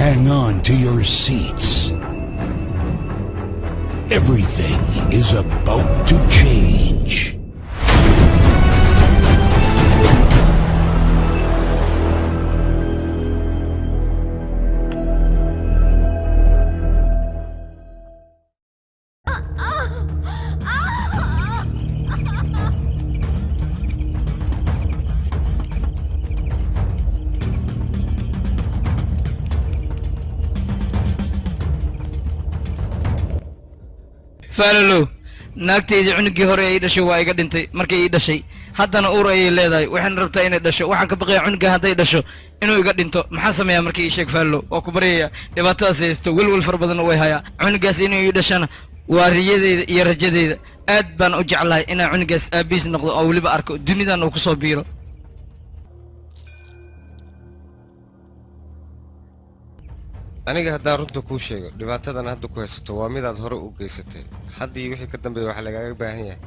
Hang on to your seats. Everything is about to change. Faalalow, naagtaydii cunugii hore ay dhashay waa iga dhintay markay ii dhashay. Haddana uur ayay leedahay, waxayna rabtaa inay dhasho. Waxaan ka baqayaa cunuga hadday dhasho inuu iga dhinto. Maxaa sameeyaa markii? Ii sheeg, Faalalow, waa ku baryaya. Dhibaatadaas haysto, welwel fara badanna way hayaa. Cunugaas inuu ii dhashana waa riyadeyda iyo rajadeyda. Aad baan u jeclahay inaan cunugaas aabiis noqdo oo weliba arko dunidan uu kusoo biiro. Aniga haddaan runta kuu sheego, dhibaatadan hadda ku haysato waa midaad hore u geysatay. Haddii wixii ka dambeeya waxaa lagaaga baahan yahay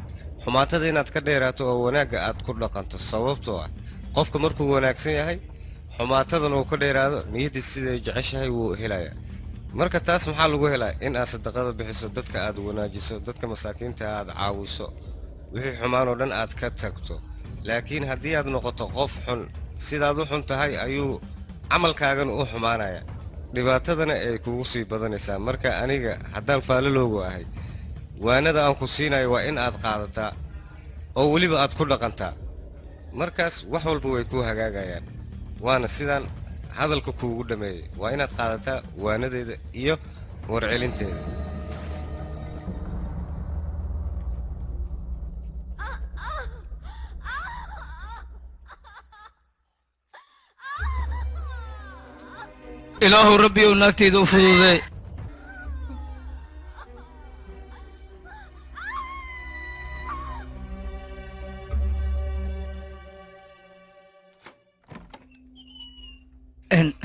xumaatada inaad ka dheeraato oo wanaagga aad ku dhaqanto, sababtoo ah qofka markuu wanaagsan yahay, xumaatadan uu ka dheeraado, niyaddiis siday jeceshahay wuu helayaa. Marka taas maxaa lagu helaa? In aad sadaqada bixiso, dadka aad wanaajiso, dadka masaakiinta aad caawiso, wixii xumaan oo dhan aad ka tagto. Laakiin haddii aad noqoto qof xun, sidaad u xun tahay ayuu camalkaagana u xumaanaya, dhibaatadana ay kugu sii badanaysaa. Marka aniga haddaan faalaloogu ahay, waanada aan ku siinayo waa in aad qaadataa oo weliba aad ku dhaqantaa. Markaas wax walba way kuu hagaagayaan. Waana sidaan hadalka kuugu dhammeeyey, waa inaad qaadataa waanadeeda iyo warcelinteeda. Ilaahu rabbi ow, naagtayda u fududee.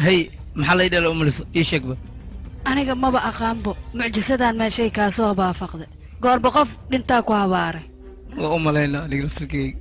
Hay, maxaa lay dhala umuliso? Ii sheegba. Aniga maba aqaanbo mucjisadan meeshay kaasoo baafaqday. Goorba qof dhintaa ku habaaray. Waa u malaynaa aniga laftirkeyga.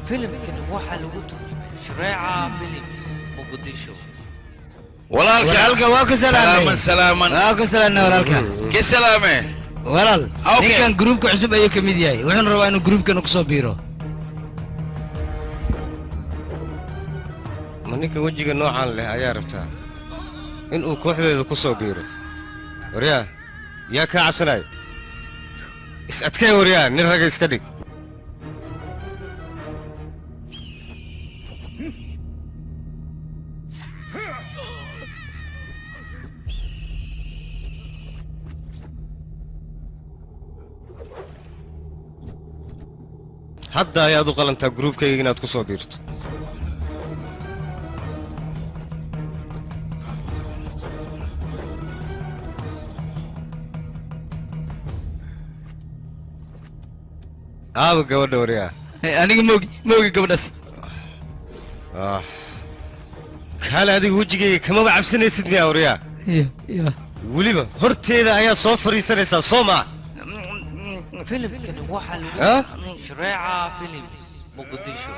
Filimkan waxaa lagu turjumay Shareeca Films, Muqdisho. Walaalka, waa ku salaamay. Salaaman, salaaman. Waa ku salaamay, walaalka. Ki salaame. Walaal, ninkan gruubka cusub ayuu ka mid yahay, wuxuuna rabaa inuu gruubkan kusoo biiro. Ma ninka wejiga noocaan leh ayaa rabtaa? inuu kooxdeeda ku soo biiro. Waryaa, yaa kaa cabsanaya? Is adkee waryaa, nin ragga iska dhig. Hadda ayaad u qalantaa gruubkayga inaad ku soo biirto. Aaba gabadha waryaa. Aniga moogi, moogi gabadhaas. Kaale adiga wejigayga kamaba cabsanaysid miyaa waryaa? Ya. Weliba horteeda ayaa soo fariisanaysaa soo maa? Filimkani waxaa lagu Shareeca Films Muqdisho.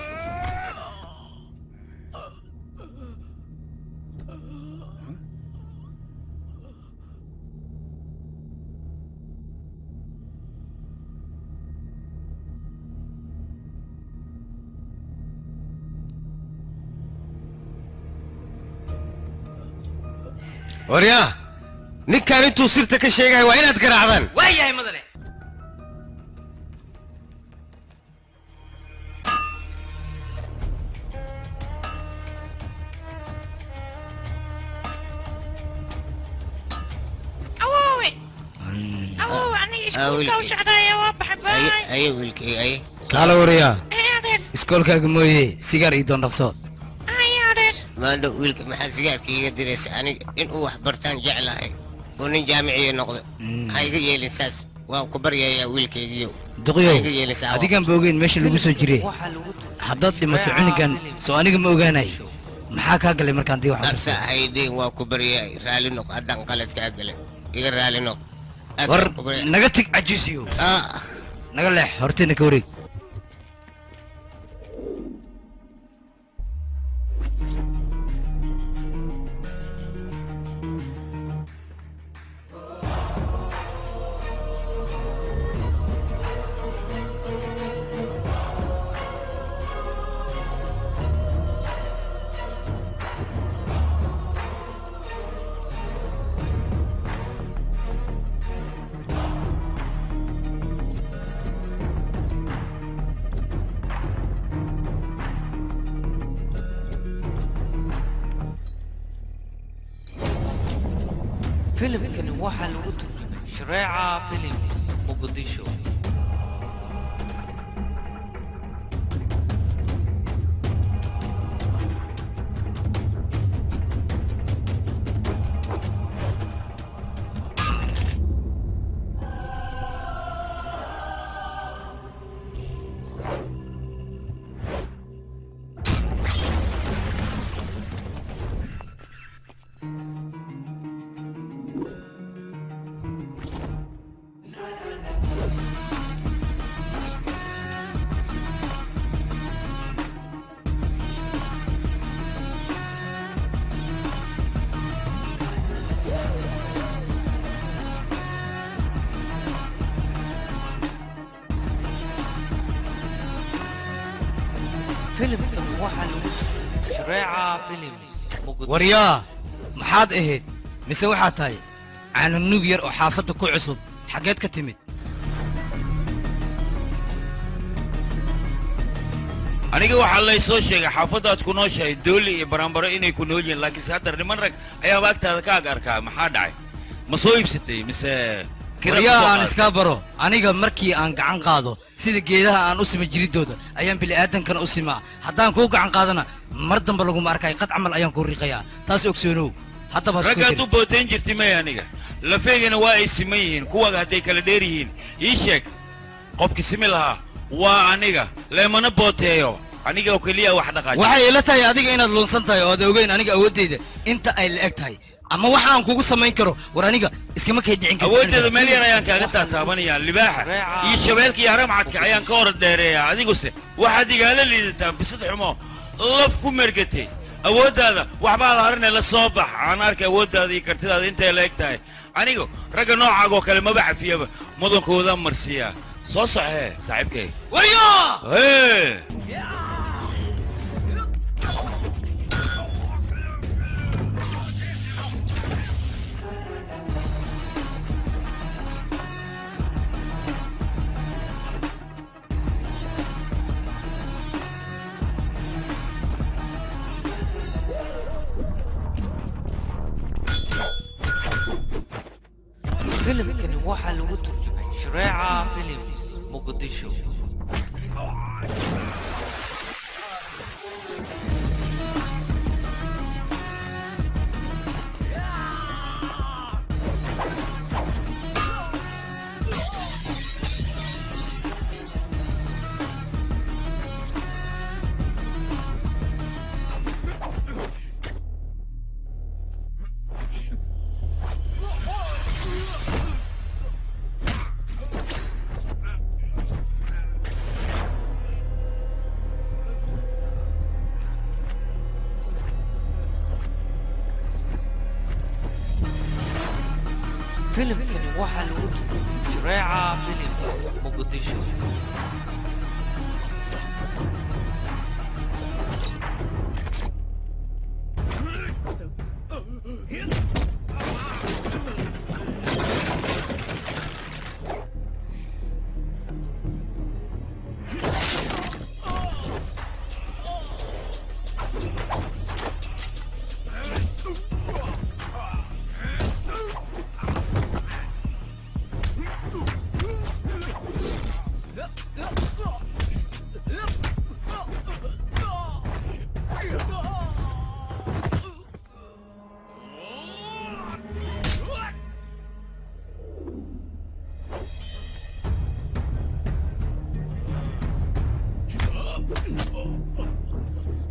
Waryaa, ninkaan intuu sirta ka sheegahay waa inaad garaacdaan. Waa yahay mudane. Awoowe, awoowe, aniga iskuulka u socdaaya, waa baxay, baay. Aye wiilkay, aye. Kaala waryaa. Ee adeer. Iskoolkaaga mooye sigaar ii doon dhaqso. Aye adeer. Maandhow wiilka maxaad sigaarka iiga diraysa? Aniga inuu wax bartaan jeclahay oo nin jaamiciya noqdo. Ha iga yeelin saas, waan ku baryayaa wiilkaygiiyow. Duqyow, Ha iga yeelin saa. Adigaan ba ogeyn meesha lagu soo jiray. Waxaa lagu turjumay Haddaad dhimato Shareeca cunugan Films soo aniga ma ogaanay. Maxaa kaa galay markaan dii wax Absa haydeen, waa ku baryay, raali noq haddaan qalad kaa galay, iga raali noq. Aad war baan ku baryay. Naga tig cajiisiyo. Ah. Naga leex horteena ka wareeg. Filimkani waxaa lagu turjumay Shareeca Films Muqdisho. Filimkani waxaa lagu turjumay Shareeca Films Muqdisho. Waryaa, maxaad ahayd mise waxaad tahay caananug yar oo xaafadda ku cusub? Xaggeed ka timid? Aniga waxaa lay soo sheegay xaafaddaad ku nooshahay dooli iyo baranbaro inay ku nool yihiin, laakiinse haddar niman rag ayaaba agtaada ka ag arkaa. Maxaa dhacay? Ma soo iibsatay mise kira ku Waryaa, soo aan qaadatay? iskaa baro. Aniga markii aan gacan qaado sida geedaha aan u sima jiridooda ayaan bini'aadankana u simaa. Haddaan kuu gacan qaadana mar dambe laguma arkay, qad camal ayaan kuu riqayaa, taas ogsoonow. Haddaba ha isku Raggaad dirin. U bootayn jirtay maya? Aniga lafeygana waa ay siman yihiin, kuwaga hadday kala dheer yihiin ii sheeg. Qofki simi lahaa waa aniga, leemana booteeyo, aniga oo keliya wax dhaqaaji. Waxay ila tahay adiga inaad lunsan tahay oo aad ogeyn aniga awooddeyda inta ay la eg tahay ama waxa aan kugu samayn karo. War aniga iskama kay dhicin kartid. Awooddeeda meel yar ayaan kaaga taataabanayaa. Libaaxa iyo shabeelka iyo haramcadka ayaan ka hor dheereeyaa, adiguse waxaad igaala liidataa bisad xumo laf ku mergatay. Awooddaada waxbaa la harinay, la soo bax aan arkay awooddaada iyo kartidaada intay la eg tahay. Anigu ragga noocaaga oo kale maba cafiyaba, mudankooda marsiiyaa. Soo soxee saaxiibkay. Waryaa. Hee. Waxaa lagu turjumay Shareeca Films Muqdisho. Filimkani waxaa lagu turjumay Shareeca Films Muqdisho.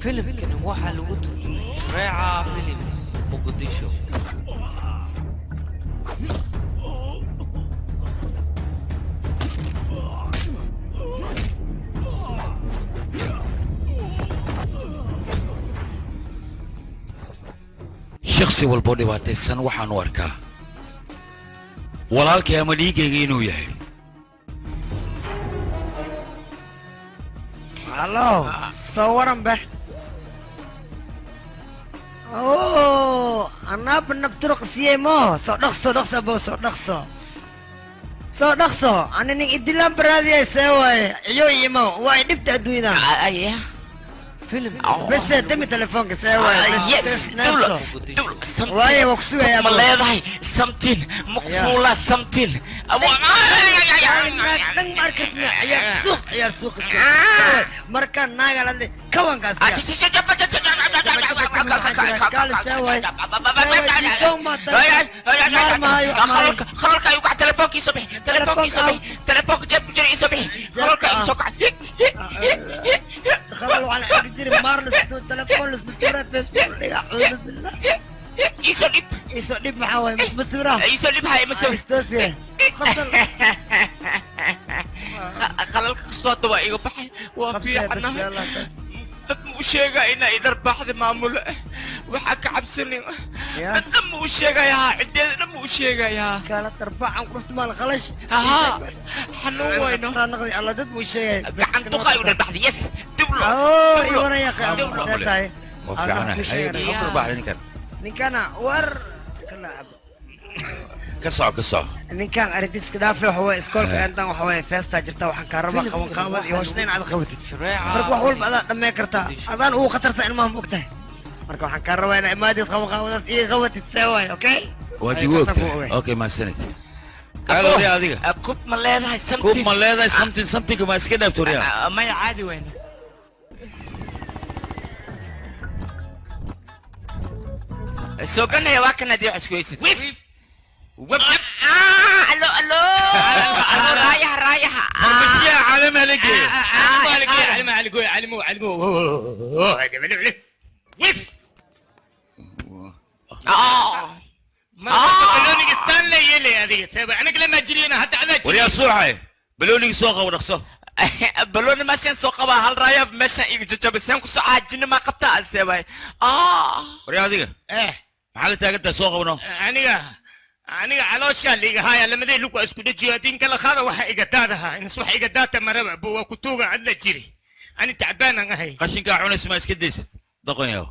Filimkani waxaa lagu turjumay Shareeca Films Muqdisho. Shakhsi walbo dhibaataysan waxaan u arkaa walaalkay ama dhiiggayga inuu yahay. Hallo, soo waran be. Oh, anaaba nabturuq siiyey mo. Soo dhaqso, dhaqso abo, soo dhaqso. Soo dhaqso, ani nin idilaan baraadiyay see waaye. Ciyo imo, waa i dhibta adduunyada. Bes dami telefoonka see waaye. Yes, neefso. Waaye waa ku sugayaa. Ma leedahay something maqfuula something. Dhan ma arkatna ciyaar suuq, ciyaar suuq iska. Markaan naaga la hadlay kawankaas. Khalalka igu kac telefoonka isoo bixi, telefoonka isoo bixi, telefoonka jeebku jira isoo bixi, khalalka igu soo kac. Khalal waxaa la arki jiray maarlis telefoon lismasuura Facebook dhiga cuudu billah. Isoo dhib. Isoo dhib maxaa waaye masmasuura. Isoo dhib haya masawir. Istoosiye. Khasal. Khalalka kastoo hadda waa iga baxay, waa fiicanahay. Dad ma u sheegaa inaa i dharbaaxda maamule, waxaa ka cabsanin. Dad dhan ma u sheegayaa, ciddeeda dhan ma u sheegayaa. Kala darbaacan ku dhufta maal khalash. Haa, xanuun wayno. Alla dad ma u sheegay. Gacan duqa igu dharbaaxday, yes, diblo. Oo, iwanaya diblo. Waa fiicanahay, maxaa ku dharbaaxday ninkan? Ninkana war kala cabo. Ka soco, ka soco. Ninkan arrintiis ka dhaafay waxa waaye iskoolka intaan waxa waaye feesta jirta waxaan kaa rabaa qaban qaabad iyo hawshan inaad qabatid. Marka wax walba adaa dhammayn kartaa, adaan ugu khatarsan ilmaha ma ogtahay. Marka waxaan kaa rabaa inaad imaadid qaban qaabadaas ii qabatid see waaye, okay? Waad igu ogtahay. Okay, mahadsanid. Kaalo adiga. Kub ma leedahay something. Kub ma leedahay something, something ma iska dhaafto riyaa. Maya caadi weyno. Soo ganaya waa kan haddii wax isku haysid. Wif. Web. Allo allo. Allo raayaha raayaha. Farmashiyaha caalamiga la geeyo. Caalamiga la geeyo, caalamiga caalamiga. Wif. Balooniga saan la yeelay adiga sabab aniga lama jirina hadda adaa jiri. Wariyaa suuxay. Balooniga soo qabo dhaqso. Balooni meeshan soo qabaa hal raaya meeshan iga jajabiseen ku soo caajina ma qabtaa asebay. Wariyaa adiga. Maxaa la taagantahay soo qabno? Aniga caloosha liiga haya lamaday lugu isku dhajiyo hadii kala qaada waxa iga daadaha in wax iga daata maraba buu waa ku tuuga adla jiri. Ani tacbaan aan ahay. Qashinka cunays ma iska daysid doqon yahow.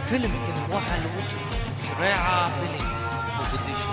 Filimkani waxaa lagu turjumay Shareeca Films Muqdisho.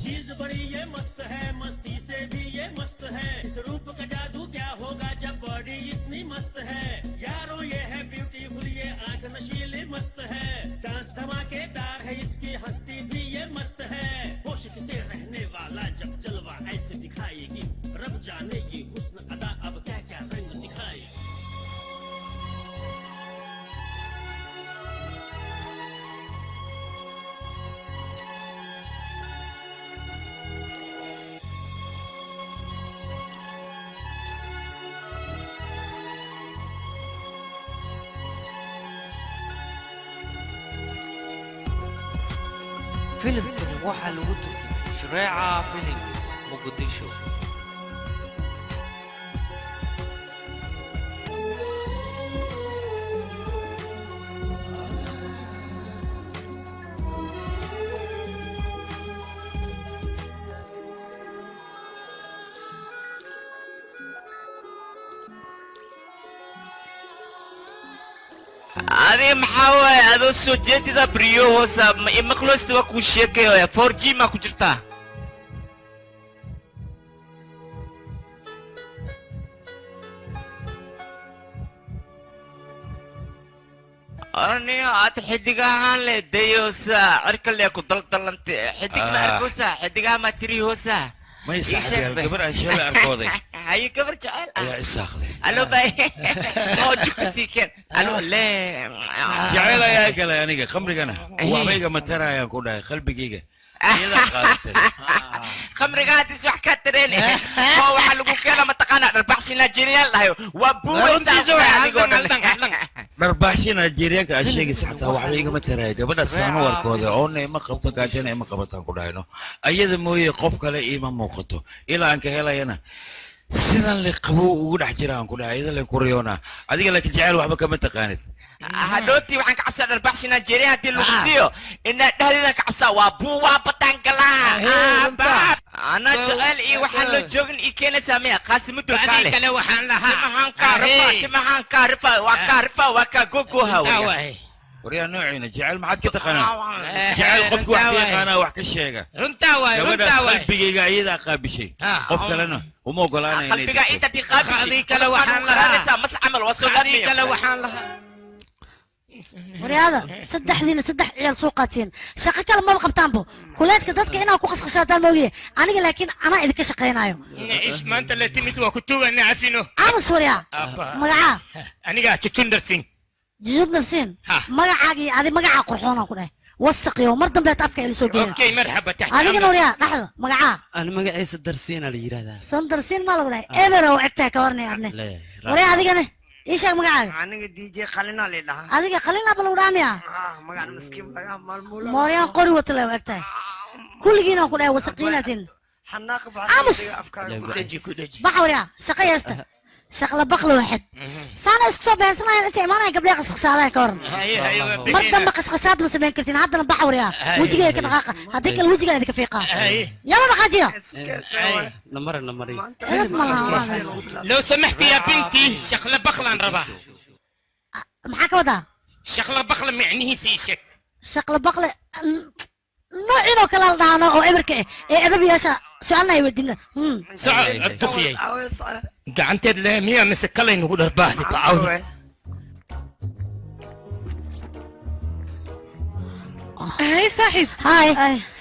चीज बड़ी ये मस्त है, मस्ती से भी ये मस्त है। इस रूप का जादू क्या होगा जब बॉडी इतनी मस्त है। यारों ये है ब्यूटीफुल, ये आंख नशीली मस्त है। डांस धमाकेदार है, इसकी हस्ती भी ये मस्त है। होश किसे रहने वाला जब जलवा ऐसे दिखाएगी। रब जाने ये हुस्न अदा अब क्या क्या रंग दिखाएगी। Filimkani waxaa lagu turjumay Shareeca Films Muqdisho. Adiga maxaa waaye adoo soo jeedida baryo hoosa ma imaqloosta waa kuu sheekaya 4G ma ku jirtaa? Aniga aad xidigahaan le dayoosa cirka le ku daldalante xidig ma arkoosa xidigaha ma tiri hoosa. May saaxiib gabar aan shalay arkooday. Haye gabar jecel ah. Ayaa isaaqday. Alo bay. Oo jukasiiken. Alo le. Jecel ayaa galay aniga khamrigana. Waxba igama tarayaan ku dhahay qalbigayga. Iyada qaadatay. Khamriga hadis wax ka tareen. Oo waxa lagu keenaa mataqaanaa dharbaxshi Nigerian lahayo. Waa buubaysaa adigoo dhan. Dharbaxshi Nigerianka aad sheegaysa xataa waxba igama taraayo. Gabadha saano warkooda oona ima qabto gaajana ima qabataan ku dhahayno. Ayada mooye qof kale iima muuqato. Ilaa aan ka helayana sidan le qabow ugu dhex jira aan ku dhahay ayada leen ku riyoonaa. Adiga laakiin jecel waxba kama taqaanid. Hadhootii waxaan ka cabsaa dharbaxshi Nigeria haddii lagu siiyo inaad dhexdeedan ka cabsaa waa buu waa bataan galaa. Ana jecel iyo waxaan loo joogin ii keenaysaa miya qaasimudu kaale. Kale waxaan lahaa. Jimahaan kaa rifa, jimahaan kaa rifa, waa kaa rifa, waa kaa gogoha weya. Waryaa noociina jecel maxaad ka taqaanaa? Jecel qofku wax ka yaqaanaa wax ka sheega. Runtaa waay, runtaa Gabadhaas waay. qalbigayga ayadaa qaabishay. Qof kalena uma ogolaanaya inay Qalbiga degto. inta tii qaabishay. Kale waxaan lahaa. Mas camal waa soo Adii kale waxaan lahaa. Waryaada saddexdiina saddex ciyaal soo qaateen shaqo kale maba qabtaanbo kuleejka dadka inaa ku qasqashaadaan moogiye aniga laakiin anaa idinka shaqaynayo. Ish maanta la timid waa ku tuugana cafino. Aamus waryaa magacaa Aniga Chuchunder Singh. Jujundar Singh magacaagii adi magacaa qurxoonaan ku dhahay wasaqiyo mar dambeed afka ila soo geena. Okay marxaba taxta. Adigana waryaa dhexda magacaa. Ana magaciisa Darsiin la yiraahdaa. Sandarsiin maa lagu dhahay eber oo egtahay ka warnay adne. Waryaa adigana ii sheeg magacaaga. Aniga DJ Qalina la dhahaa. Adiga Qalina ba lagu dhahaa miyaa? Magaca miskiin laga maalmuula. Mooryaan qori wata la egtahay kulligiina ku dhahay wasaqiinatin. Xanaaq Aamus. Ku dhaji ku dhaji. Baxa waryaa shaqo yeesta shaqla baqla waxad saana isku soo beensanayaan inta imaanayaan gabdhaha qasqashaadaya ka waran. Mar dambe qasqashaad ma samayn kartiin haddana baxa waryaa wejigeega ka dhaqaaqa haddii kale wejigaa idinka fiiqaa. Yalla dhaqaajiya. Namar namari. Edab ma laha. لو سمحتي يا بنتي شغلة بخلة ربا. Maxaa ka wadaa? شغلة بخلة معنيه سيشك. Shaqla baqle noociin oo kale la dhahaano oo eberka eh ee edab yeesha su-aalna ay weydiina. سعد التخيي. Gacanteed leh miyaa mise kalay nagu dharbaaxdi bacawda. Hay saaxiib. Hay.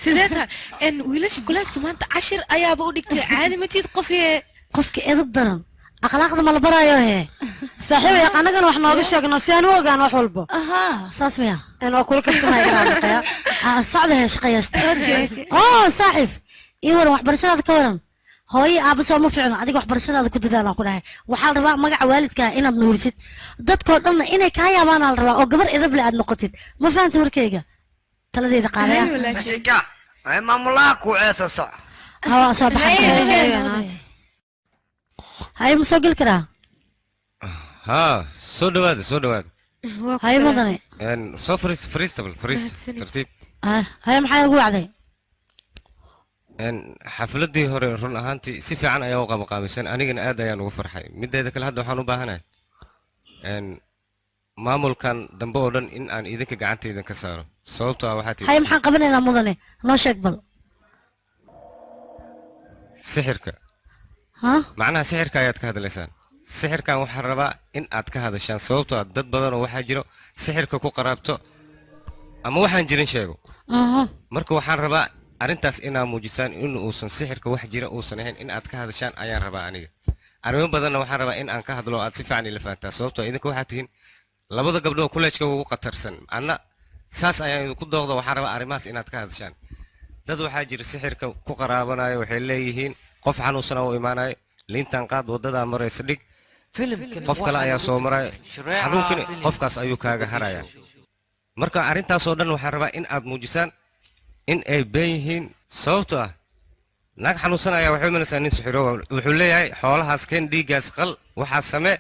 Sidee tahay? En wiilasha kulaaska maanta cashir ayaaba u dhigtay caadi ma tiid qof yee. Qofka edab daran akhlaaqda ma la baraayo hee. Saaxiib yaq anagana wax nooga sheegno si aan u ogaan wax walba. Ahaa saas miya. En waa kula kaftamaya dhaqaya. Socda hee shaqo yeeshta. Oo saaxiib ii waran waxbarashadaada ka waran. Hooyo aabba soo ma fiicno adiga waxbarashadaada ku dadaalaan ku dhahay. Waxaa la rabaa magaca waalidkaa inaad nuurisid dadkoo dhanna inay kaa yaabaanaa la rabaa oo gabar edab leh aad noqotid. Ma fahantay warkayga? Taladeeda qaadaya. Mashiinka. Ay maamulaha ku ceesa soc. Hawa soo baxay. Haye ma soo geli karaa? Haa, soo dhawaada, soo dhawaada. Haye mudane. Soo fariista, fariista bal, fariista tartiib. Haye maxaa ugu wacday? Xafladdii hore run ahaantii si fiican ayaa u qabaqaabisan, anigana aad ayaan ugu farxay. Mideeda kale hadda waxaan u baahanahay maamulkan dambe oo dhan in aan idinka gacanta idinka saaro, sababtoo ah waxaa tihi. Haye maxaan qabanaynaa mudane? Noo sheeg bal. Sixirka. Ha? Macnaha sixirka ayaad ka hadlaysaan. Sixirkan waxaan rabaa in aad ka hadashaan, sababtoo ah dad badan oo waxaa jiro sixirka ku qaraabto ama waxaan jirin sheego. Marka waxaan rabaa arrintaas inaad muujisaan in uusan sixirka wax jira uusan ahayn, in aad ka hadashaan ayaan rabaa aniga. Arrimo badanna waxaan rabaa in aan ka hadlo oo aad si fiican ila fahantaa, sababtoo idinka waxaad tihiin labada gabdhood kuleejka ugu khatarsan, anna saas ayaan idinku dooqda. Waxaan rabaa arrimahaas inaad ka hadashaan. Dad waxaa jira sixirka ku qaraabanayo, waxay leeyihiin qof xanuunsana u imaanayo, liintan qaad, waddadaa maraysa dhig, qof kale ayaa soo maraya, xanuunkani qofkaas ayuu kaaga haraya. Marka arrintaasoo dhan waxaan rabaa in aad muujisaan in ay been yihiin, sababtoo ah naag xanuunsan ayaa waxay imanaysaa nin sixirooba, wuxuu leeyahay xoolahaas keen, dhiiggaas qal, waxaa samee.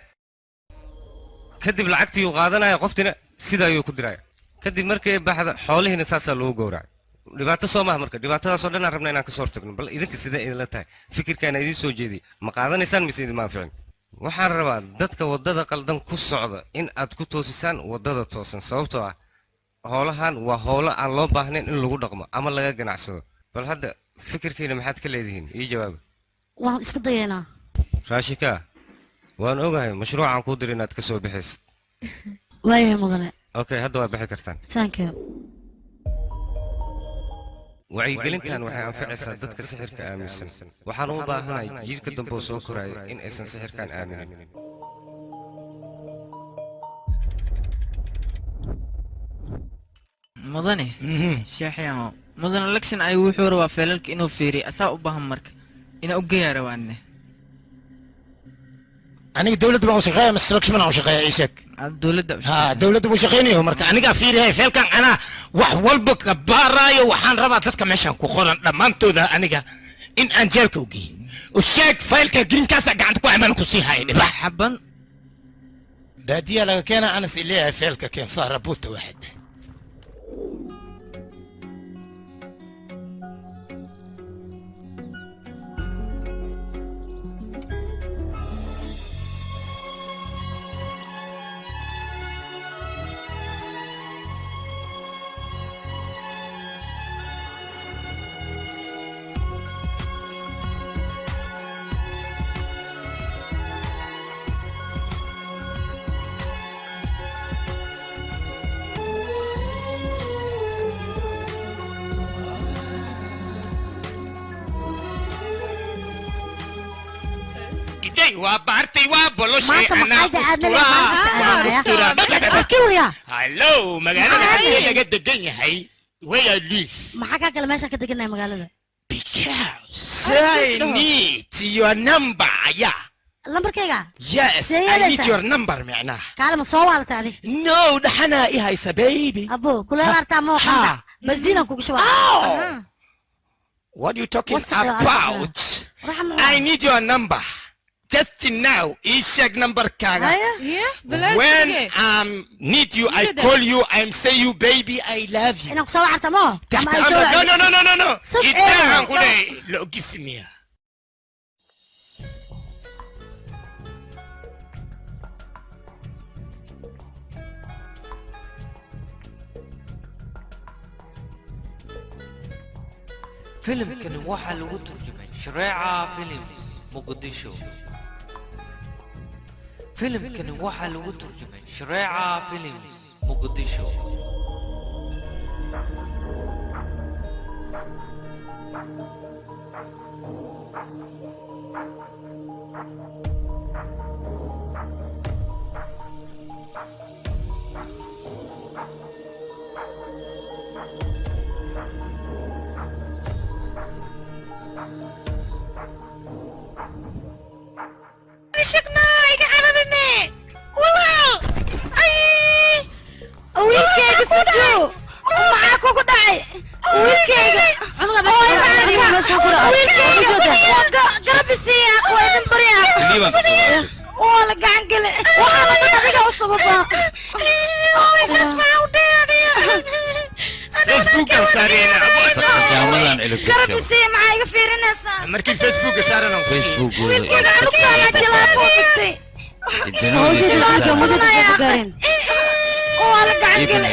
Kadib lacagtii uu qaadanaya, qoftina sida ayuu ku diraya. Kadib markay baxda xoolihiina saasaa loogu gowracay. Dhibaato soo maha? Marka dhibaatadaasoo dhan aan rabna inaan kasoo hortagno. Bal idinka sidee idinla tahay fikirkaana idiin soo jeediyey? Ma qaadanaysaan mise idinma anficin? Waxaan rabaa dadka waddada qaldan ku socda in aad ku toosisaan waddada toosan, sababtoo ah howlahan waa howlo aan loo baahnayn in lagu dhaqmo ama laga ganacsado. Bal hadda fikirkiina maxaad ka leedihiin? Ii jawaaba. Waan isku dayaynaa. Raashika, waan ogahay mashruucaan kuu diray inaad ka soo bixaysid. Waayahay mudane. Okay, hadda waa bixi kartaan. Thank you. Wacyigelintan waxay anficaysaa dadka sixirka aaminsan. Waxaan u baahanahay jiilka dambe oo soo koraya in aysan sixirkan aaminin. Mudane sheexyaamo, mudane election ayuu wuxuu rabaa feelalka inuu fiiriyo, asaa u baahan marka inaa u geeyaa rabaane. Aniga dowladda baan u shaqeeya mise Lakshman aan u shaqeeya? Ii sheeg. Dowladda. Ha, dowladda buu shaqeynayo. Marka anigaa fiirihay feelkan, anaa wax walba ka baaraayo. Waxaan rabaa dadka meeshan ku qoran dhammaantooda aniga in aan jeelka u geeyo. U sheeg faylka greenkaasa gacanta ku amaan ku sii haya dhibax xaban baadiya laga keena anas ileeyahay feelka keen faarabuuta waxad. Iday waa baartay, waa boloshay. Maanta anaa maqaayada aadna usturaa, waan usturaa. Kiwriya. Hallo, magaalada Maxaa? xagee laga degan yahay? Where I live? Maxaa kaa gala meeshaan ka deganahay magaalada? I need your number, yeah. Lambarkayga? Yes, See I need yeelaysaa? your number macnaha. Kaale, ma soo waalatay adig? No, dhaxanaa i haysa baby. Abo kuleel artaa ma Ha. basiinaan kugu shubaa. What are you talking What's the- about? I need your number. Just now, ii sheeg numberkaaga. When I need you, I call you, I'm say you, baby, I love you. Inaan kusoo wacarta ma ama ay soo No, no, no, no, no, no. Sug Idahan ee. ku leeyahay, la ogismiya. Filimkani waxaa lagu turjumay Shareeca Films Muqdisho. Filimkani waxaa lagu turjumay Shareeca Films Muqdisho. Sheegnaa iga cararine walaal ay. Wiilkayga suju, maxaa kugu dhacay wiilkayga? Wiilkayga garab isiiya, waa idin baryaa. Kaliibaan waa la gacan gale waxaana dhan adiga u sababaa Facebookan saarayna jaamadan garabisee maxaa iga fiirinaysaa markii Facebooka saaran Facebookooda wiilkayga anugtaana jawaab u dhigtay waa la gacan gale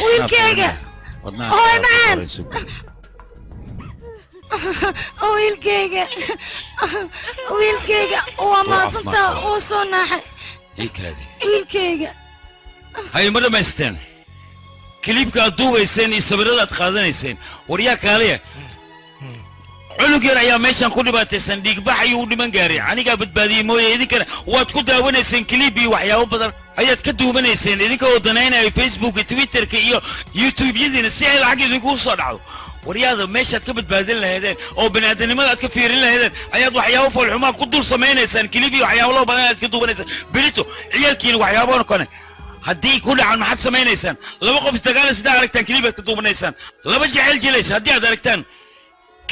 wiilkayga hooy macaan wiilkayga wiilkayga waa maasantaa wuu soo naaxay wiilkayga hay ma dhammaysteen kiliibka aad duubayseen iyo sawirrada aad qaadanayseen waryaa kaaliya cunug yar ayaa meeshan ku dhibaataysan dhiigbax ayuu u dhiman gaaray anigaa badbaadiyey mooye idinkana waad ku daawanayseen kiliib iyo waxyaabo badan ayaad ka duubanayseen idinka oo danaynaya facebooka twitterka iyo youtube-yadiina si ay lacag idinku soo dhacdo waryaada meeshaad ka badbaadin lahaydeen oo baniaadanimada aad ka fiirin lahaydeen ayaad waxyaabo foolxumaa ku dul samaynaysaan kiliib iyo waxyaabo loo badan ayaad ka duubanaysaan berito ciyaalkiina waxyaabo kane haddii ku dhacan maxaad samaynaysaan laba qof isdagaal sidaa aragtaan kiliib aad ka duubanaysaan laba jecel jilaysa haddii aad aragtaan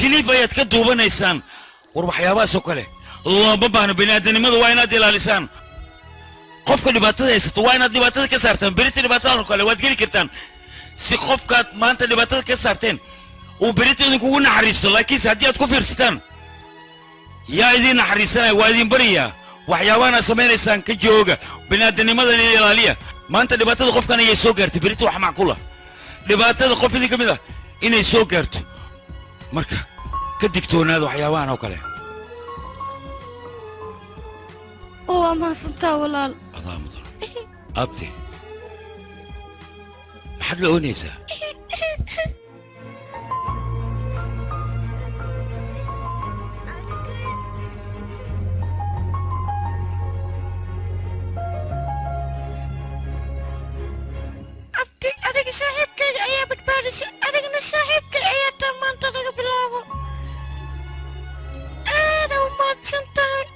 kiliib ayaad ka duubanaysaan war waxyaabahaas oo kale looma baahno baniaadanimada waa inaad ilaalisaan qofka dhibaatada haysato waa inaad dhibaatada ka saartaan berita dhibaatadan oo kale waad geli kartaan si qofkaad maanta dhibaatada ka saarteen uu berita idinkugu naxariisto laakiinse haddii aad ku fiirsataan yaa idiin naxariisanaya waa idin baryayaa waxyaabahan aad samaynaysaan ka jooga baniaadanimadan in ilaaliya maanta dhibaatada qofkan ayay soo gaartay berita wax macquul ah dhibaatada qof idin ka mid ah inay soo gaarto marka ka digtoonaada waxyaabahan oo kale waa mahadsantaa walaal adaa mudan abti maxaad la oonaysaa abti adiga saaxiibkayga ayaa badbaadisay adigna saaxiibkay ayaa taa maanta laga bilaabo aada u mahadsan tahay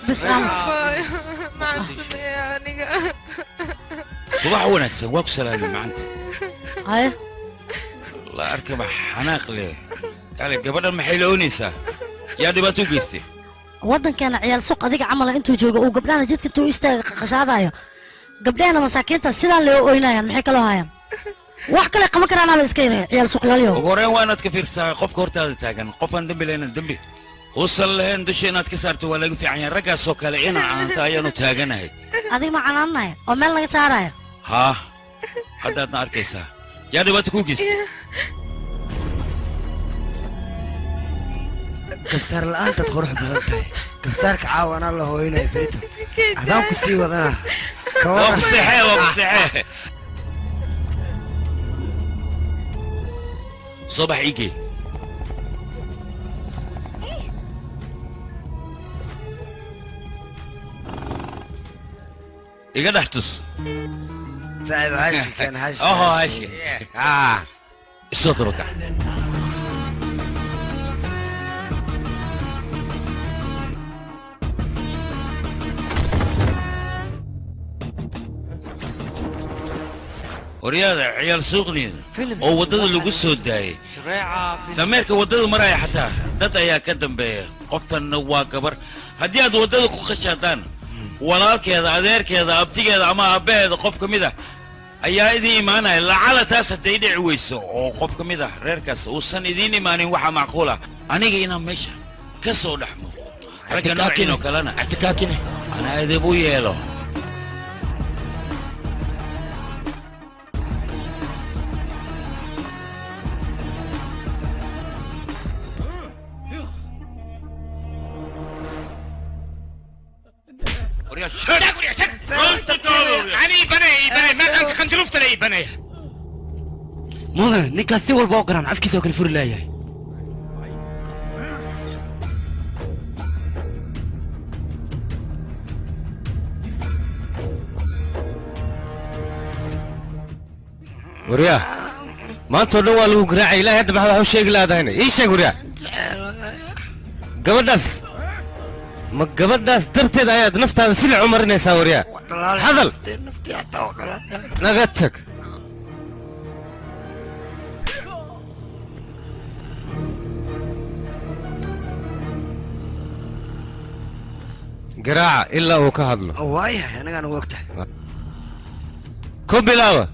بس أمس subax wanaagsan waa ku salaamay macanta haye la arkaba xanaaq leh kale gabadhan maxay la oonaysaa yaa dhibaato u geystay waddankeena ciyaal suq adiga camala intuu joogo uu gabdhahana jidka intuu istaaga qaqashaadayo gabdhahana masaakiinta sidaan loo oynayaan maxay kaloo hayaan wax kale qaban karaanaa la iska yaraya ciyaal suqyaalyo ugu horreyn waa inaad ka fiirsataa qofka hortaada taagan qof aan dembi lahayn dembi uusan lahayn dusha inaad ka saarto waa laga fiican yahay raggaasoo kale inaan canaanta ayaanu taaganahay adiga ma canaanaya oo meel laga saarayo haa haddaadna arkaysaa yaa dhibaato kuu geystay kabsaar la'aantaad qurux badan tahay kabsaarka caawa anaa la hooyinaya berito adaan ku sii wadanaa waa ku seexee waa ku seexee soo bax iigee iga dhex tus saaxiib hashi kan hashi oho hashi isoo dabakac horyaada ciyaal suuqniida oo waddada lagu soo daayay dameerka waddada maraya xataa dad ayaa ka dambeeya qoftanna waa gabar haddii aad waddada ku khashaadaan walaalkeeda adeerkeeda abtigeeda ama aabbaheeda qof ka mid ah ayaa idiin imaanaya lacala taas hadday dhici weyso oo qof ka mid ah reerkaas uusan idiin imaanin waxaa macquul ah aniga inaan meesha ka soo dhex muuqo ragga noociin oo kalena anaa idib u yeelo mudane ninkaas si walba oo garaan afkiisa oo kale furi laayahay waryaa maanta oo dhan waa lagu garaacay ilaahay hadda maxaa wax u sheegi laadahayna ii sheeg waryaa gabadhaas ma gabadhaas darteed ayaad naftaada silic u marinaysaa waryaa hadal naga tag Garaaca ilaa uu ka hadlo. Waayahay, anagaan ugu ogtahay. Ku bilaaba.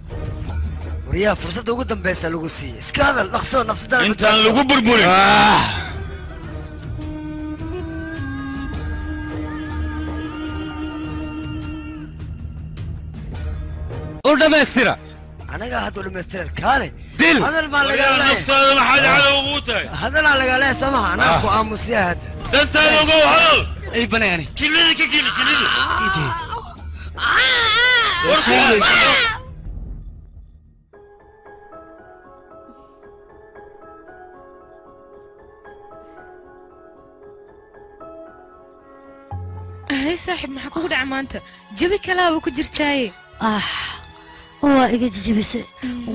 Waryaa, fursadda ugu dambaysa lagu siiyey, iska hadal dhaqso nafsadaada. Intaan lagu burburin. U dhammaystira. Anagaa hadda u dhammaystiran, kaale. Dil. Hadal baa lagaa Waryaa, leeyahay. Naftaada maxaad cadow ugu tahay? Hadalaa lagaa leeyahay, soo maha? Anaa ku aamusiya hadda. Dantaada ogow, hadal. Ay banayani. Kilida ka geli, kilida. Hay saaxiib, maxaa kugu dhaca maanta? Jabi kalaa ku jirtaaye. Ah, waa iga jijibisay.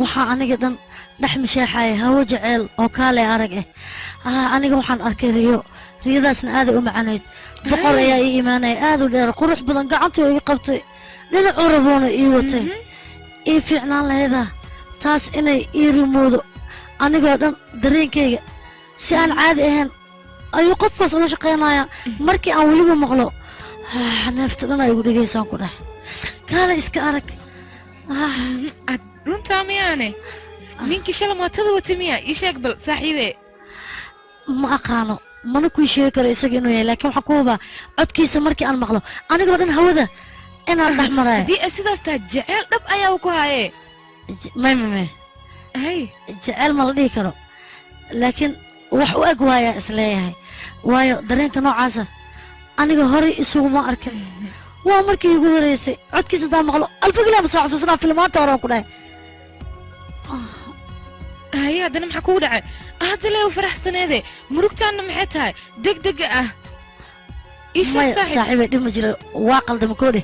Waxaa aniga dhan dhex misheexaya hawo jaceyl oo kaale arag ah. Aniga waxaan arkay riyo, riyadaasna aaday u macanayd. Boqor ayaa ii imaanaya, aad u dheer, qurux badan, gacantii iga qabtay, dhinacuu raboona ii watay. Ii fiicnaan lahaydaa taas inay ii rimoodo. Anigoo dhan dareenkayga si aan caadi ahayn ayuu qofkaas ula shaqaynayaa. Markii aan weliba maqlo, neefta dhan ay igu dhegaysaan ku dhex kaale iska arag. Ad runtaa miyaane? Ninkii shalay mootada wata miya? Ii sheeg bal, saaxiibe. Ma aqaano, mana kuu sheegi karo isaga inuu yahay, laakiin waxaan ku hubaa codkiisa markii aan maqlo anigoo dhan hawada inaan dhex maraya. Haddii ay sidaas tahay, jeceyl dhab ayaa ku haye. May may may, hay, jeceyl ma la dhihi karo, laakiin wax u eg waayaa isleeyahay, waayo dareenka noocaasa aniga horey isuguma arkin. Waa markii igu horeysay codkiisa haddaan maqlo alfagilaa ma soo xasuusanaa filmaanta horaan ku dhahay. Haye, haddana maxaa kugu dhacay? Hadda lee u faraxsaneede, murugtaanna maxay tahay degdega ah? Ii sheeg. Maya. Saaxiib. Saaxiibay, dhib ma jiro, waa qaldama koodhe.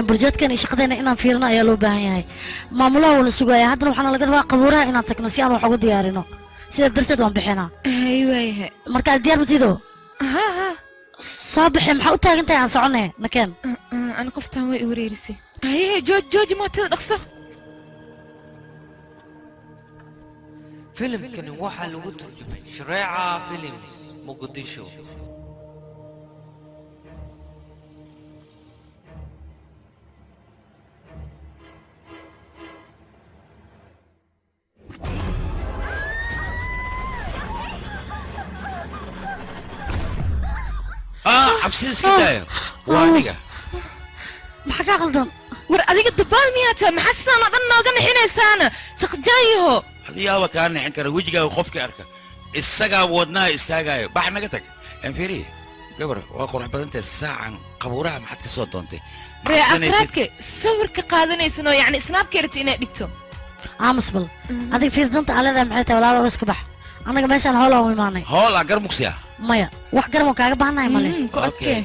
Burjeedkan iyo shaqadeena inaan fiirino ayaa loo baahan yahay. Maamulaha wuuna sugaaya. Haddana waxaana laga rabaa qabuuraha inaan tagno si aan wax ugu diyaarino. Sidaa darteed waan bixinaa. Hay, waayahay. Marka diyaar matiido? Ha ha. Soo bixi, maxaa u taagan tahay? Aan soconay, nakeen. Ana qoftaan way i wareerisay. Haye, jooj, jooji mootada, dhaqso. Filimkani waxaa lagu turjumay Shareeca Films, Muqdisho. Ah, cabsida iska daaya, waa aniga. Maxaa kaa qaldan? War adiga dabaal miyaa tahay? Maxaa sidaan oo dhan nooga nixinaysaana, saqjaayaho? Adigaaba kaa nixin kara? Wejigaaga qofkii arka isagaa wadnaha istaagaayo. Bax, naga tag. Enfiri gabar waa qurux badantahay. Saacan qabuuraha maxaad ka soo doontay? Ma Ree cabsanaysid? Afraadka sawirka qaadanaysan oo yacni snaabka rabta inaad dhigto. Aamus bal adiga. Fiir, danta aa leedahay maxay tahay? Walaalo, iska bax. Annaga meeshaan howl aan u imaanay. Hool ah garmugsi ah. Maya, wax garan oo kaaga baahannahay male. Okay,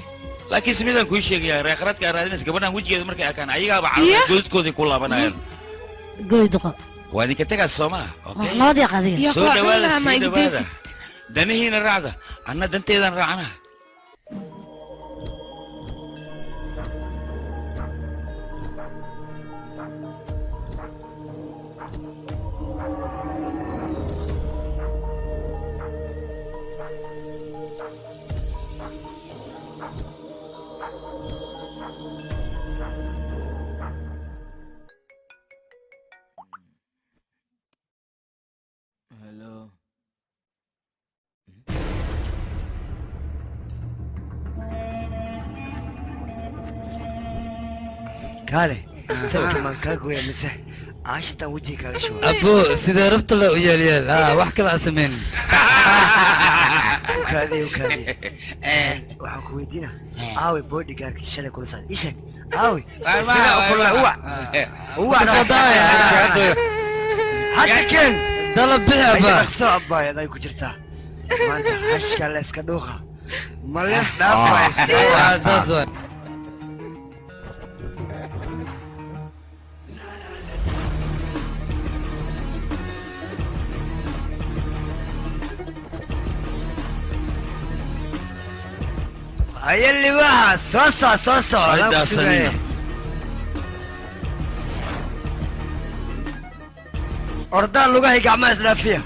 laakiin si midaan kuu sheegayaa, reekhraadka aad raadinaysa, gabadhan wejigeeda markay arkaan ayagaaba carruur godadkooday ku laabanayaan. Goy duqa. Waa idinka tegaas, soo maa? Okay. Nabad yaaq adiga. Soo dhawaada, soo dhawaada, danihiina raacda, anna danteedaan raacana. Hello. Kaale, sawirka maan kaa gooya mise caashitaan wejiga kaaga shuba? Abo, sidee rabta la u yeelyeel ha, wax kale ha samayn. Ukaadiye, ukaadiye, waxaan ku weydiina, aawe bodyguardkii shalay kula socday? Ii sheeg, aawe? Sidaa u kulula, uwac uwac. Kasoo daaya. Hadda keen. Dalab bixi, abba. Dhaqso, abbaay, aday ku jirtaa maanta. Hashka la iska dhuuqa, ma lees dhaafaysa? Saas waay. Haye libaaxa, soo soco, soo soco, adaan ku Haydasanina. sugaya. Ordaan lugahay gacmaha isdhaafiya.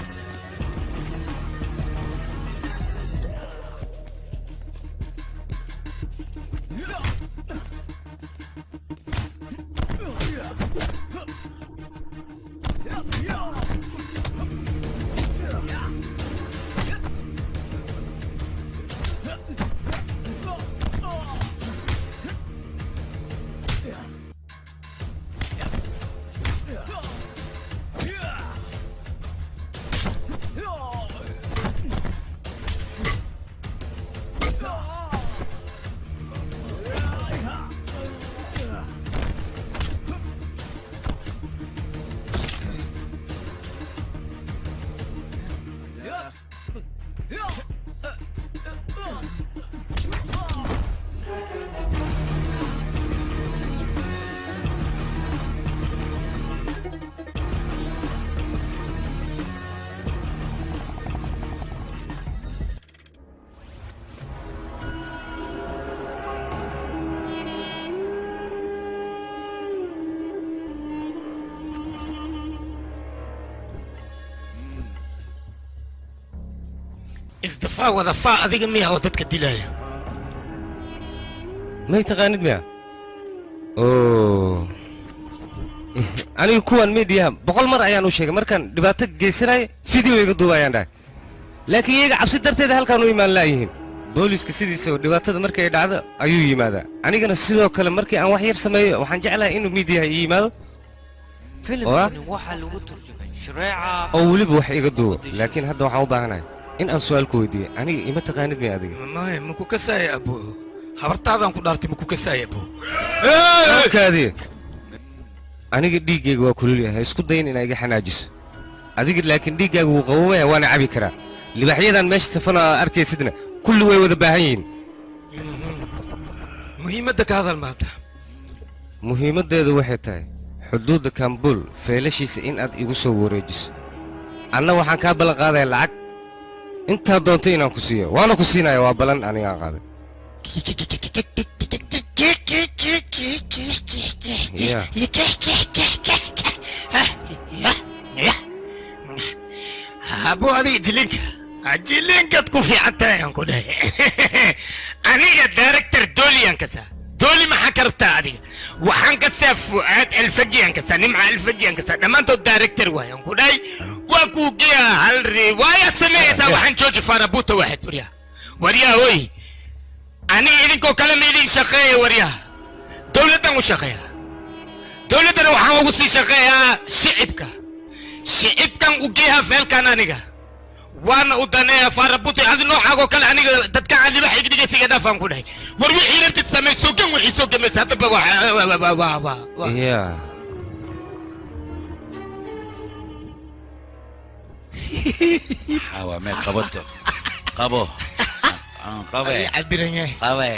Isdafaa wadafaa adiga miya oo dadka dilaya? May taqaanid miya? Oo. Aniga kuwan media 100 mar ayaan u sheegay markaan dhibaato geysanay video iga duubayaan dhahay. Laakiin iyaga cabsi darteed halkaan u imaan laayihiin. Booliska sidiisa oo dhibaatada markay ay dhacdo ayuu yimaadaa. Anigana sidoo kale markii aan wax yar sameeyo waxaan jeclahay inuu media ii yimaado. Filimkani waxaa lagu turjumay Shreeca oo weliba wax iga duubo. Laakiin hadda waxaan u baahanahay in aan su'aal ku weydiiyo. Aniga ima taqaanid miya adiga? Maya, ma ku kasaaya abo. Habartaadaan ku dhaartay ma ku kasaaya abo. Kaadiye. Aniga dhiiggayga waa kulul yahay, isku dayin inaa iga xanaajiso. Adiga laakiin dhiiggaaga wuu qabowaya waana cabi karaa. Libaaxyadan meesha safana arkaysidna kulli way wada baahan yihiin. Muhiimadda ka hadal maanta. Muhiimaddeedu waxay tahay xuduudda Kambul feelashiisa in aad igu soo wareejiso. Anna waxaan kaa ballan qaadayaa lacag intaa doonto inaan ku siiyo, waana ku siinaya, waa ballan aniga aan qaaday. Yeah. Abo adiga jilinka jilinkaad ku fiican tahay aan ku dhahay. Aniga director dooliyaan kasaa. Dooli maxaa ka rabtaa adiga? Waxaan kasaa Fu'aad Alfajiyaan kasaa, Nimca Alfajiyaan kasaa, dhammaantood director waay aan ku dhahay. Waa kuu geeyaa hal riwaayaad sameeyeysaa. Waxaan jooji farabuuta waxaad waryaa waryaa hoy. Aniga idinkoo kale ma idin shaqeeya waryaha. Dowladdan u shaqeeyaa, dowladdana waxaan ugu sii shaqeeyaa shicibka. Shicibkan u geeyaa feelkan aniga waana u daneeyaa farabuuta. Adi noocaagoo kale aniga dadka cadibax igdhigaysiga dhaafaan ku dhahay. War wixii rabtid samey, sogan wixii soo gamaysa haddaba waa Yeah. Xawa mee qabato. Qabo. Aan qabe. Cabiran yahay. Qabe.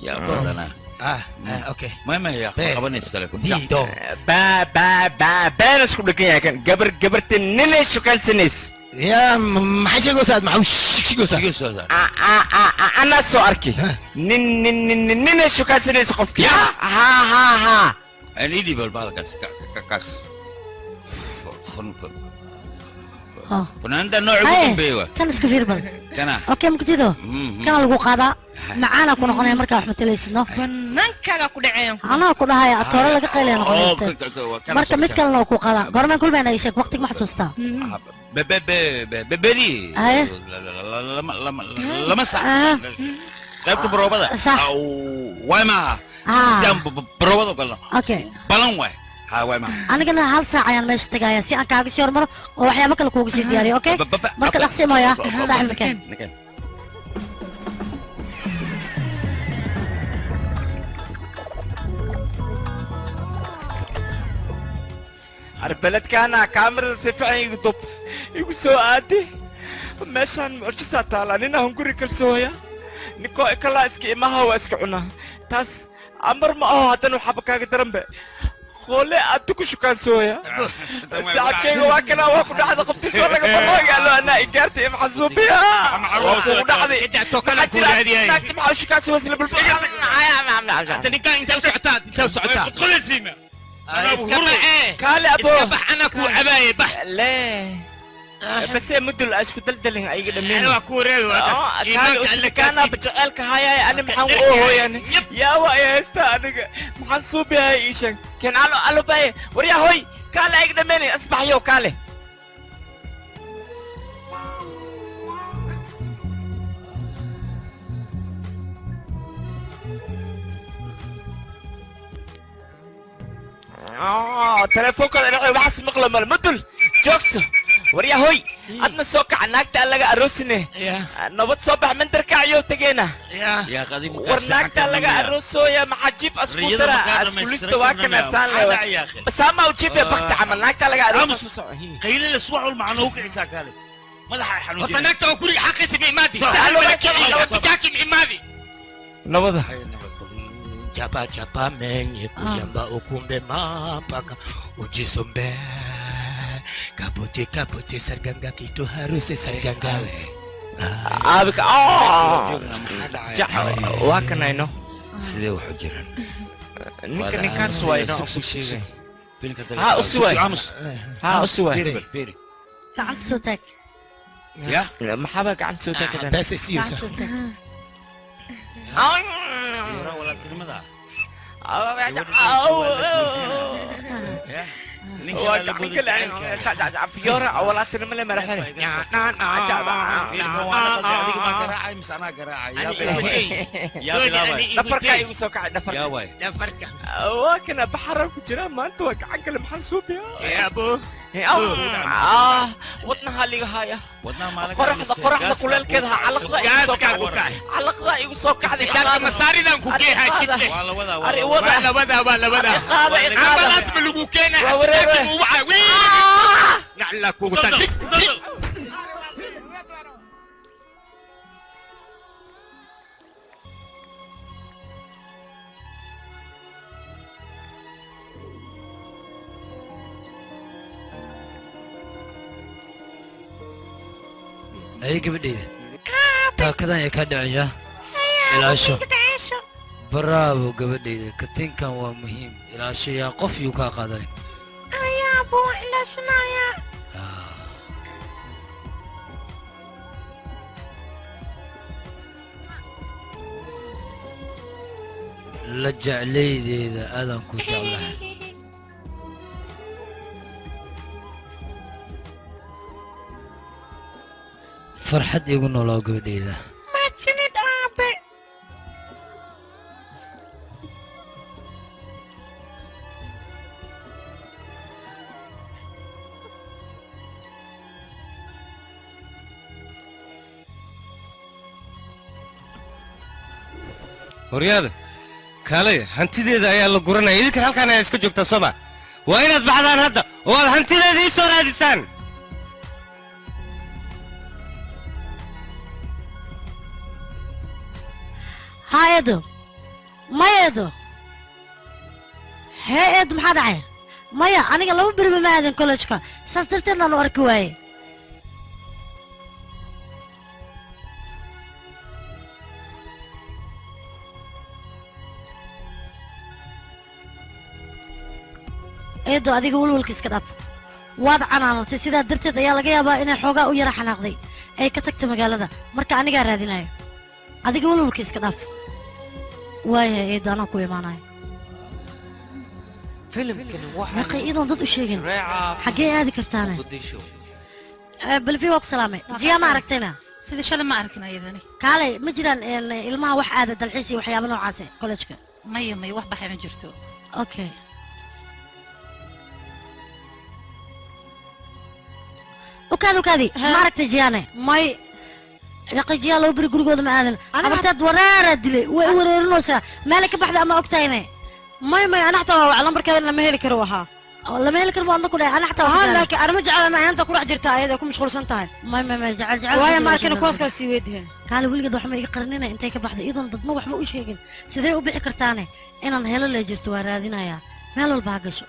Ya badana. Okay. Ma ya qabanaysa telefoon. Diido. Ba ba ba been isku dhagan yahay kan gabar gabarta ninay shukansanays. Ya maxay sheegaysaa? Maxaa sheegaysaa? Anaa soo arkay nin nin nin ninay shukansanays qofkii. Ha ha ha. Aan idhi bal bahalkaas kaas. Funaanada nooca ugu dambeeya waa. Kan iska fiir bal. Kana. Okay, mugdido. Kana lagu qaadaa. Macaana ku noqonaya markaa wax matalaysidno. Bannaankaaga ku dhaceen. Anaa ku dhahaya atoore laga qaylaya noqonaysta. Marka mid kalena waa ku qaadaa. Goormaan kulmayna ii sheeg, waqtiga ma xasuustaa? Beberi. Lama sax. Qaybta baroobada. Waay maaha. Si aan baroobada u galno. Okay. Balan waay. Ha waay maaha. Anigana hal saac ayaan meesha tagayaa si aan kaaga sii hormaro oo waxyaabo kale kuuga sii diyaariyo, okay? Marka dhaqsi mooya, saaxiib nakeen. Nakeen. Arbeledkaana kaamirada si fiican igu dub igu soo aaday. Meeshaan mucjisaa taala, nin aan guri kalsooya ninkoo ikalaa iska imaha waa iska cunaa. Taas amar ma aho, haddana waxaaba kaaga daranbe qole aad ku shukaansooya. Sacabkayga waa kana waa ku dhacda qoftii soo laga baloogaalo anaa igaartay imxasuubiya waa kugu dhacday. Maxaa jira naagta maxaa shukaansi wasla bulbul. Hadda ninkaan inta u socotaa, inta u socotaa. Kaale abo. Iska bax, anaa kuu cabaaye bax. Lee بس مدل اسكو دلدلن ايغا دمين انا waa ku wareebi waa kaas. kaale Iimaanka alle usikaana kaasi. bajaceelka hayaay ani maxaan u oohoyan yaa waa ay haysta aniga maxaan suubiyahay ii sheeg keen alo alo baye waryaa hoy kaale ayga dhameynay asbaxyow kaale. Telefoonkaada dhacay waxaas maqlo mal mudul joogso waryaa hoy adna soo kaca naagta aan laga aroosine nabad soo bax mandarka ayuu tageena Ya qadiim. War naagta laga aroosooya maxaa jiif asku dara askulista waa kana saan lewa basaama u jiif bakti camal naagta laga aroosoo. Qaylila subax walba macnaa u kicisaa kaale. Madaxa Horta xanuujinaya. naagta oo guriga xaqiisa ma imaadi. Sahal ma imaadi. Nabada. Chapa chapa menye kuyamba ukumbe mampaka ujisombe kabuti kabuti sarganga kitu harus sarganga. Aabika jac waa kanayno Sidee wax u jiraan? Ninka ninkaas waa inoo ku sheegay. ها usi waay ها usi waay fiiri gacanta soo taag ya maxaaba gacanta soo taag bes gacanta soo taag yara walaaltinimada fiyoora walaaltinimo le madaxda dhafarka igu soo kacay dhafarka waa kana baxara ku jira maanta waa gacan kale maxaan suubiyaa wadnaha liga haya qoraxda qoraxda kuleelkeeda ha calaqda igu soo kacday calaqda igu soo kacday masaaridan ku geehaa shidle waa lawadaa waa lawadaa ambalaas ma lagu keenaa nacla kugu tan ay gabadhayda taakadan ay ka dhacaya ilaasho bravo gabadhayda katinkan waa muhiim ilaasho yaa qof yuu kaa qaadanin ayaa buu ilaashanaya la jeclaydeeda aadaan ku jeclahay farxad igu noolaa gabadhayda mahadsanid aabe horyaada kaalay hantideeda ayaa la guranaya idinkan halkaan ayaa iska joogtaa sooma waa inaad baxdaan hadda oo aad hantideeda ii soo raadisaan haa eedo maya eedo hee eedo maxaa dhacay maya aniga laba beriba ma aadan kollejka saas darteed laan u arki waaye eedo adiga walwalka iska dhaaf waad canaanatay sidaa darteed ayaa laga yaabaa inay xoogaa u yara xanaaqday ay ka tagtay magaalada marka anigaa raadinayo adiga walwalka iska dhaaf waayahay eedo anaa ku imaanayo naqay iyadoon dad u sheegin xaggee aadi kartaane balfi waa ku salaamay jiyaa ma aragtayna sida shalay ma arkin ayadani kaalay ma jiraan ilmaha wax aada dalxiis iyo waxyaabo noocaase kollejka maya maya wax baxay ma jirto okay ukaadi ukaadi ma aragtay jiyaane may dhaqay jiyaa loo beri gurigooda ma aadan abartaad wareeraa dilay way u wareerinaysaa meelay ka baxda ama ogtahayne may may ana xataa waa lambarkeeda lama heli karo wahaa lama heli karo waan ku dhahay ana xataa haa laakiin arimo jecel ama ayanta ku dhex jirta ayada ku mashquulsan tahay may may may jecel jecel waayo ma arkin kuwaas sii weydiin kaale weligeed waxma iga qarinina intay ka baxday iyadoon dadna waxba u sheegin sidee u bixi kartaane inaan helo lee jirto waa raadinayaa meel walba ha gasho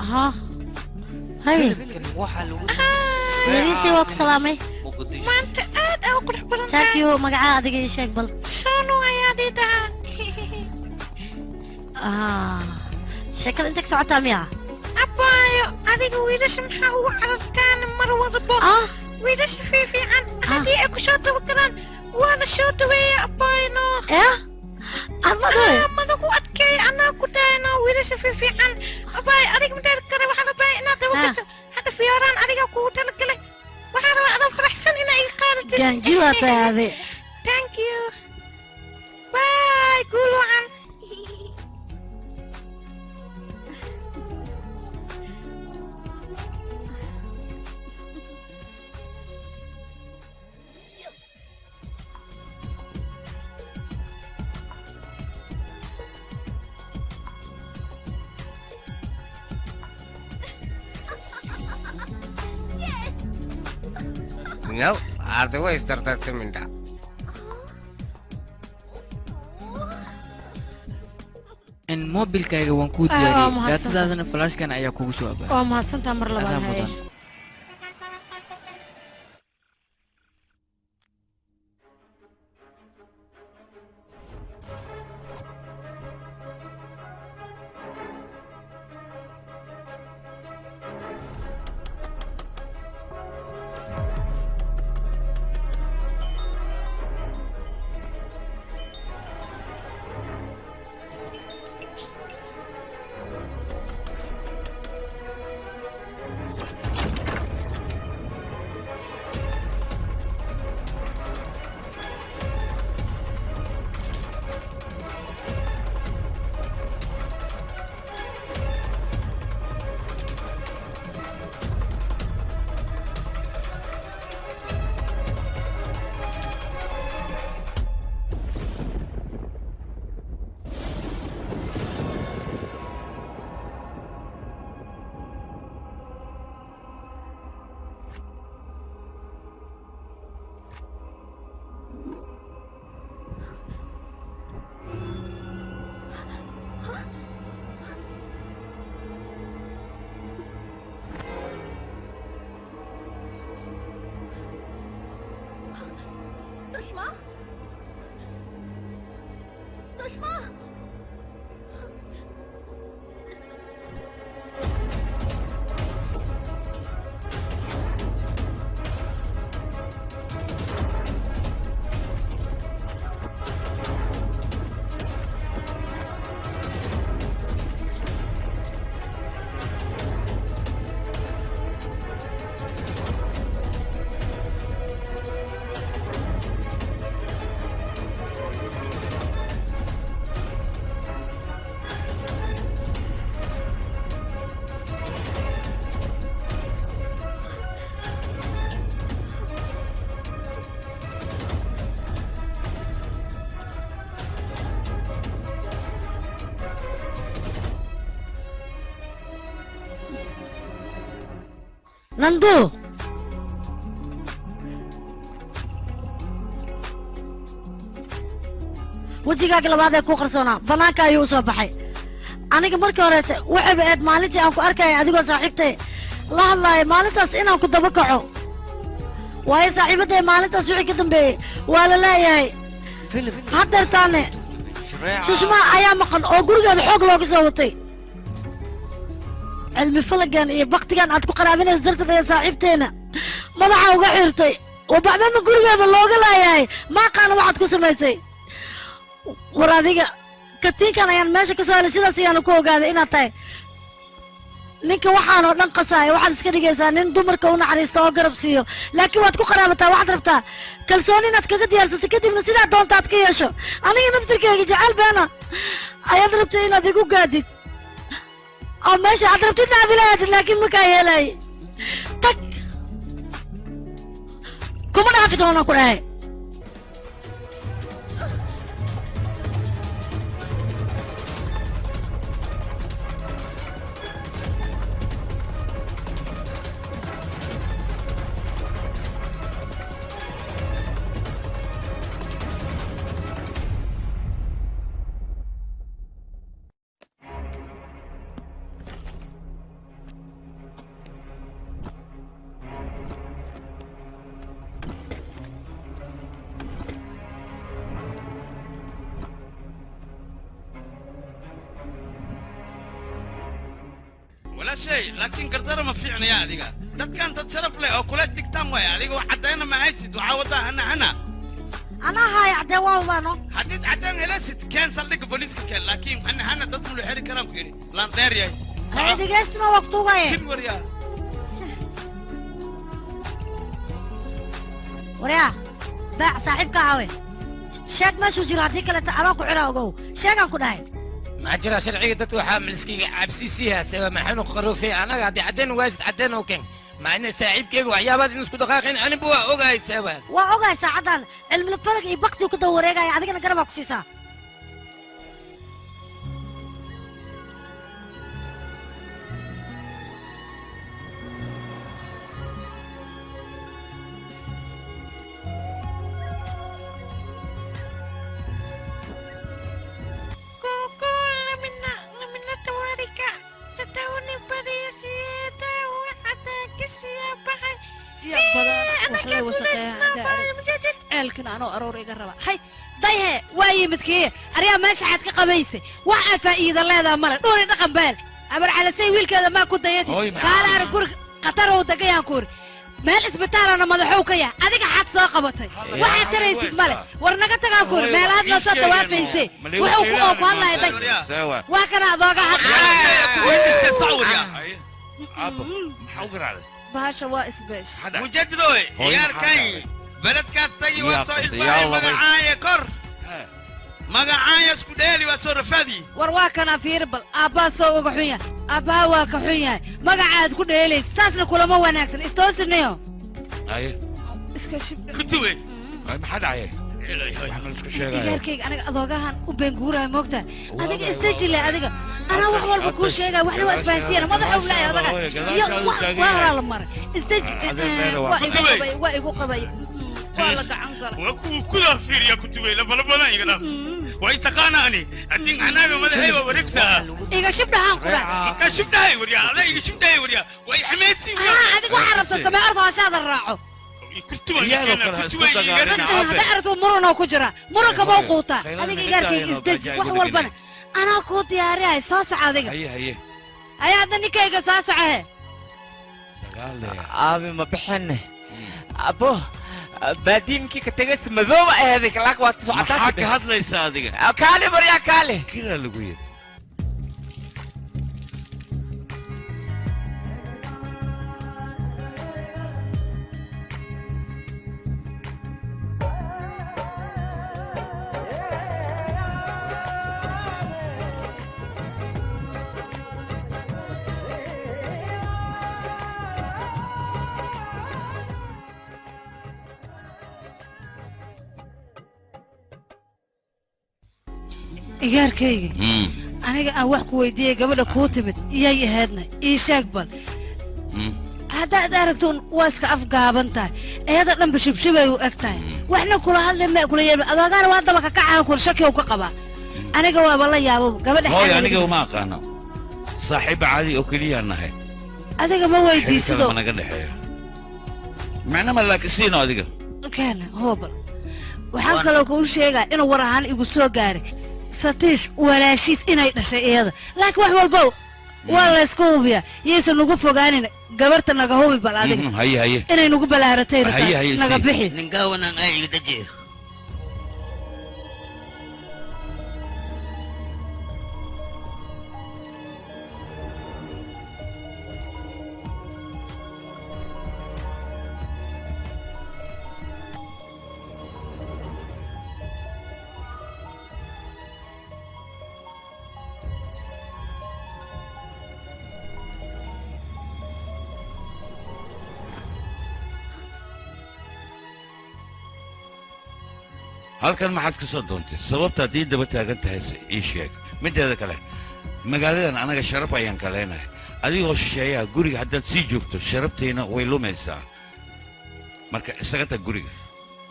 ها هاي yariisii waa ku salaamay maanta aad aa u qurux badan thank you magacaa adiga ii sheeg bal shanu ayaa ii dhahaa sheekada inta ka socotaa miya abaayo adiga wiilasha maxaa ugu carartaan mar walbo wiilasha fiifiican haddii ay ku soo dabagalaan waa la soo dhaweeya abaayno managu adkeey anaa ku dayno wiilasha fiifiican abaay adiga ma kale waxaa rabaa inaad dabagasho hadda fiyooraan adiga kugu talagalay waxaa rabaa adoo faraxsan inaa iga qaadatid gaanji waa tahay ade No, arday way isdardartay mindha. In mobilkayga waan kuu Ah, waa diyaariyey, mahadsantahay. daatadaadana flashkan ayaa kugu soo abaa. Waa mahadsantaa mar labaad. Adaa Haye. mudan. Sushma? Sushma? Nandu, wejigaaga labaad ee ku qarsoonaa bannaanka ayuu u soo baxay. Aniga markii horeete waxayba eed maalintii aan ku arkaya adigoo saaxiibtay la hadlaaya, maalintaas inaan ku daba kaco, waayo saaxiibadday maalintaas wixii ka dambeeyey waa la leeyahay. Haddeertaane Shushma ayaa maqan oo gurigeeda xoog looga soo watay. Cilmi falagan iyo baktigan aad ku qaraabinaysa darteed ayaa saaxiibteena madaxa uga xirtay oo bacdana gurigeeda looga laayahay. Ma aqaana waxaad ku samaysay. War adiga katiinkan ayaan meesha ka soo helay, sidaas ayaanu ku ogaaday inaad tahay ninka waxaan oo dhan qasaaya. Waxaad iska dhigaysaa nin dumarka u naxariista oo garab siiyo, laakiin waad ku qaraabataa. Waxaad rabtaa kalsooni inaad kaga diyaarsato, kadibna sidaa doonta aad ka yeesho. Aniga naftirkayga jecel beena ayaad rabtay inaad igu gaadid oo meesha aad rabtidna aad ila aadid, laakiin makaa yeelay. Tag, kuma dhaafi doonaan ku dhahay. Wala shay, laakiin gardara ma fiicnaya. Adiga dadkan dad sharaf leh oo kula dhigtaan waay. Adiga wax caddayna ma haysid, waxaa wadaa hana hana. Anaa haaya caddeen, waa umaano. Haddiid caddeen helasid, keen saldhigga booliiska keen, laakiin hana hana dad mulu xeri karaan ku yidhi laan dheer yahay. Hay dhegeystina, waa kutuugaye. Kim waryaa? Waryaa baac, saaxiibka awe, sheeg meeshuu jiro, haddii kaleta anoo ku xira. Ogow, sheegaan ku dhahay. Ma jira sharciga dadka waxaa miliskiga cabsisiiha seba maxaanu qaroofay. Anaga haddii caddeen waasid, caddeen oo keen macna saaxiibkeyga waxyaabahaas in isku dhaqaaqin aniba waa ogahay seba. Waa ogahay saacaddan cilmila falag iyo baktigu ka daba wareegaya, adigana garabaa ku siisaa. Wax lay wasaqeeya ceelkan anoo aroor iga raba. Hay dayhe waa yimid kii aryaa meesha xaad ka qabaysay wax aad faa'iido leedaha male dhuuri dhaqan beel abar calasay wiilkeeda maa ku dayati kaala arag guriga khatar uu degayaan ku uri meel isbitaalana madaxow ka yahay adiga xaad soo qabatay waxaad taraysid male war naga tagaan ku uri meelahaad la soo dawaafaysay wuxuu ku oo ku hadlaya day waa kana adooga hadla bahasha waa isbeesh mujaddidooy ciyaarkan beledkaas tagi waa soo ilbahay magacaaya kor magacaaya isku dheeli waa soo rafaadi war waa kana fiir bal aabbaa soo uga xun yahay aabbaha waa ka xun yahay magacaad ku dheelaysa saasna kulama wanaagsan istoosinayo iska shibdhe kutuwe maxaa dhacay igaarkayga aniga adoogahan u beenguuraya moogtahay adiga isdejile adiga anaa wax walba kuu sheegaya waxna waa isfahansiiyana madaxow laay odaga iyo waa horaa la maray isdeji waa igu qabay waa la gacan galay waa kuwa kudaa fiiriya kutuwe labalabadan iga dhaaf waa itaqaana ani adin anaaga madaxay waa wareegtaa iga shibdhahaan ku dhac markaa shibdhahay waryaa adaa iga shibdhahay waryaa waa i xameysi haa adiga waxaa rabta samee orda hoshaada raaco hadda muranoo ku jira muranka mau quutaa adiga igaarkayga isdeji wax walbana anaa kuu diyaarihay soo soco adiga haya hadda ninkayga soo socohe aabi ma bixine abo baadiinkii ka tegays madooba aheeday laak waa socotaa maxaa ka hadlaysaa adiga kaale maryaa kaale kiraa lagu yidhi igaarkayga aniga aan wax ku weydiiyey gabadha kuu timid iyay ahaydna ii sheeg bal haddaad aragto waa iska afgaaban tahay iyada dhanba shibshibay u eg tahay waxna kula hadli ma kula yeelma adoogana waa daba kakacaan kula shaki u ka qabaa aniga waaba la yaabo gabadha hooy aniga uma aqaano saaxiib caadi oo keliya nahay adiga ma weydiisido ma naga dhexeeyo macna ma laakisiino adiga keena hoobal waxaan kaloo kuu sheegaa inuu war ahaan igu soo gaaray satiish walaashiis inay dhashay iyada laakiin wax walbow waa laysku hubiyaa yaysan nagu fogaanin gabarta naga hubi bal adiga inay nagu balaaratay rabtaa naga bixi ninkaawanaan ay iga dajiyo halkan maxaad ka soo doontay sababta haddii daba taagan tahay ii sheeg mideeda kale magaaladan anaga sharaf ayaan ka leenahay adigoo shisheeyaha guriga haddaad sii joogto sharabtayna way lumaysaa marka isaga tag guriga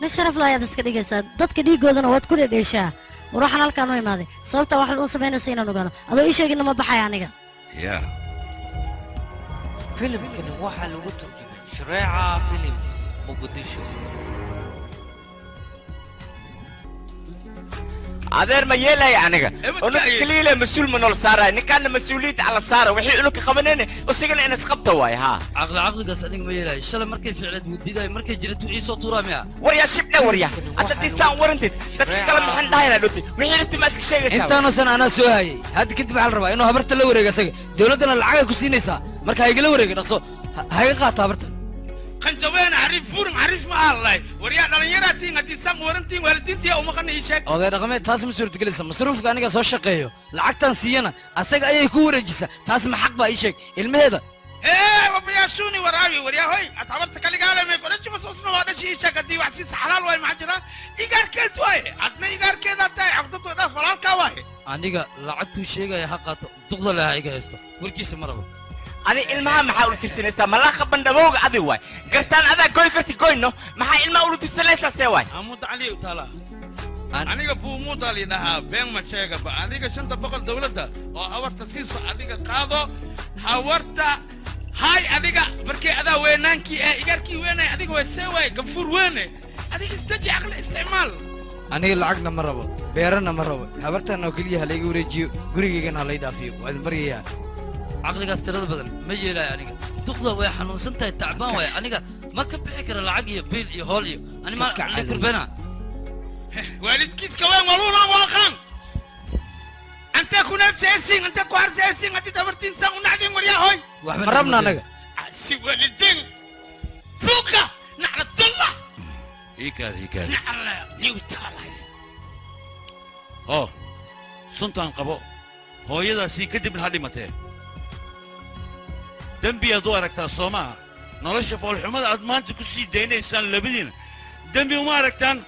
ma sharaf la ayaad iska dhigaysaa dadka dhiigoodana waad ku dhedheeshaa war waxaan halkaan u imaaday sababta waxaad u samaynaysa inaan ogaano adoo ii sheegina ma baxaya aniga ya filimkani waxaa lagu turjumay Shareeca Films Muqdisho adeer ma yeelaya aniga unug kaliile mas-uul ma nool saaraya ninkaana mas-uuliyadda ala saara wixii unugka qabanayna isagana in isqabta waay haa caqli caqligaas aniga ma yeelaya shalay markay ficleed wuu diidayo markay jirto wixii soo tuuraa miya waryaa shibdhe waryaa hadda disaan warantid dadka kale maxaan dhahaynaa dhoti wixii dhibti ma iska sheegaysaa intaanoo san anaa soo hayay hadda kadib waxaa la rabaa inuu habarta la wareego isaga dowladdana lacagay ku siinaysaa marka ha igala wareega dhaqso ha iga qaato habarta qanjaween xariif buurin xariif ma ahalay waryaa dhallinyaraatiin haddii saan warantiin waalidiintiya umaqana ii sheeg oday dhaqameed taas ma suurtagelaysa masruufka aniga soo shaqeeyo lacagtan siiyana asaga ayay ku wareejisaa taas ma xaq baa ii sheeg ilmaheeda ee wabayaashuuni waraawi waryaa hoy ad habarta kaligaalemay kodhashi masuusna waa dhashi ii sheeg haddii wax siisa xalaal waaye maxaa jira igaarkees waaye adna igaarkeedaa tahay caqdadu dhaaf walaalkaa waaye aniga lacagtuu sheegaya ha qaato duqda leh ha iga haysto warkiisa ma rabo adi ilmaha maxaa ula tirsanaysaa malaaqa bandhabowga adi waay gartaan adaa goy karti goyno maxaa ilmaha ula tirsanaysaa see waay amuda cali taala aniga buumuudaa li dhahaa been ma sheegaba adiga 500 dowladda oo hawarta siiso adiga qaado hawarta Haay adiga markii adaa weynaankii eh igarkii weynay adiga way see waay gafuur weyne adiga istaji caqli isticmaal. Aniga lacagna ma rabo, beerana ma rabo, habartan oo keliya ha layga wareejiyo, gurigaygana ha lay dhaafiyo, waa idin baryayaa. Caqligaas tirada badan ma yeelaayo aniga. Duqda way xanuunsan tahay, tacbaan waay, aniga ma ka bixi kara lacag iyo biil iyo hool iyo ani ma la kurbena. Waalidkiiska weyn waluuna waaqan anta ku nabtaysin anta ku harsaysin hadii tabartiin san u nacdin waryaa hoy. Ma rabna anaga. Si waalidin fuuqa naclatullah. Ikaad ikaad. Nacla niwtalay. Oo suntaan qabo hooyadaasii kadibna ha dhimatee. Dembi aad u aragtaa soo maaha nolosha foolxumada aad maanta ku sii daynaysaan labadiina dembi uma aragtaan.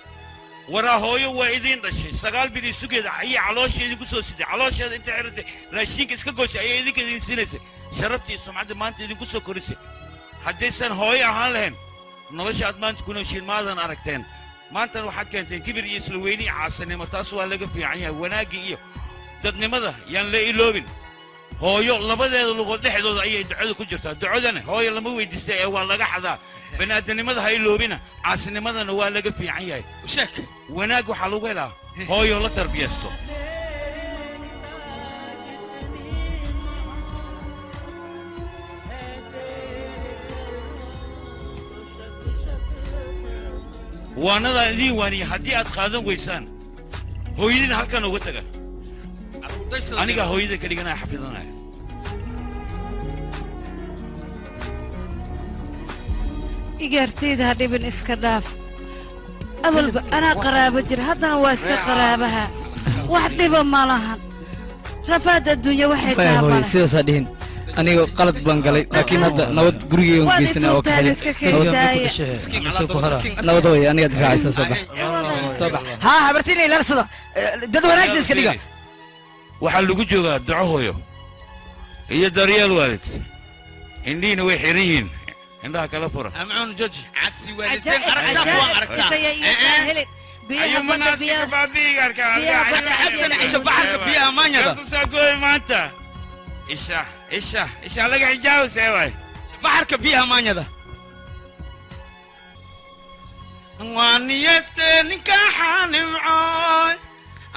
Waraa hooyo waa idiin dhashay 9 bil sugeeda ayay caloosha idinku soo siday, caloosheeda inta xiratay raashinka iska gooshay ayay idinka idin siinaysay, sharaftii sumcadda maanta idinku soo korisay. Haddaysan hooyo ahaan lahayn nolosha aad maanta ku nooshiin maadan aragteen. Maantana waxaad keenteen kibir iyo isla weyni iyo caasinimo, taas waa laga fiican yahay. Wanaaggii iyo dadnimada yaan la iloobin. Hooyo labadeeda lugood dhexdooda ayay ducada ku jirtaa, ducadana hooyo lama weydiista ee waa laga xadaa. Bani'aadamnimada ha iloobina, caasinimadana waa laga fiican yahay. Sheek wanaag waxaa lagu helaa hooyo la tarbiyaysto. Waanadaa idiin waaniya haddii aad qaadan weysaan hooyadiina halkan uga taga, anigaa hooyada ka dhiganaya xafidanaya. Igaartayda ha dhibin, iska dhaaf. Awalba anaa qaraabo jira, haddana waa iska qaraabaha, wax dhiba ma lahan. Rafaad adduunya waxay maya tahay hooyo male. Sidaasaa dhihin, aniga qalad baan galay, laakiin hadda nabad gurigeygan Waad geysanaa oo ituurtaan, kaxeeya. iska keendaaya. Nabad hooyo, anigaad raacaysaa, soo bax soo bax. Haa habartiin ilaalsada dad wanaagsan iska dhiga. Waxaa lagu joogaa duco hooyo iyo daryeel waalid. Indhihiina way xiran yihiin, indhaha kala fura. Amcuun joji cagsi waalidin cajaa'ib aragtaa kuwaan cajaa'ib aragtaa. isaya iyo helin biyaha badda biyaha biyaha badda Cabsan cisho baxarka biyaha maanyada. Tusaagoy maanta isha isha isha laga xijaabo see waay baxarka biyaha maanyada. Anwaaniyeste ninka xaanimcooy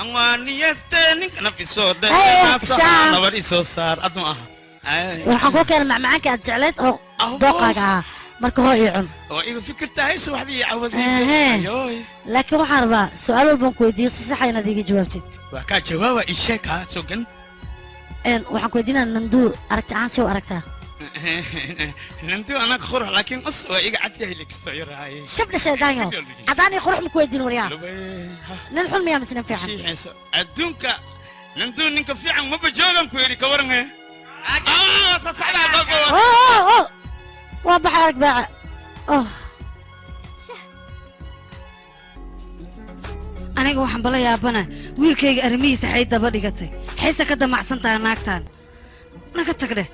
anwaaniyeste ninka naf isoo dhe Hey, Shaan. nabar isoo saar adma aha. Waxaan kuu keenay macmacaanka aad jecleyd oo dooqaaga ahaa, marka hoo ii cun. Oo iga fikirtahay subaxdii Ehe. cawadii ayoy. Laakiin waxaan rabaa su'aal walbaan ku weydiiyo si saxa inaad iiga jawaabtid. Waa kaa jawaaba, ii sheeg haa sogan. Waxaan ku weydiinaa Nanduur aragti ahaan see u aragtaa? Nantu anaga qurux laakiin us waa iga cad yahay likastoo yaraaye. Shabdha shaydaanyo cadaan iyo qurux ma ku weydiin waryaa, nin xun miyaa mise nin fiican? Shiixayso adduunka Nantu ninka fiican maba joogan ku yidhi ka waran he. Oh, oh, oh. Waa baxa arag baaca oh. Aniga waxaan bala yaabana wiilkayga arrimihiisa xay daba dhigatay, xayse ka damacsan tahay naagtan. Naga tag dheh.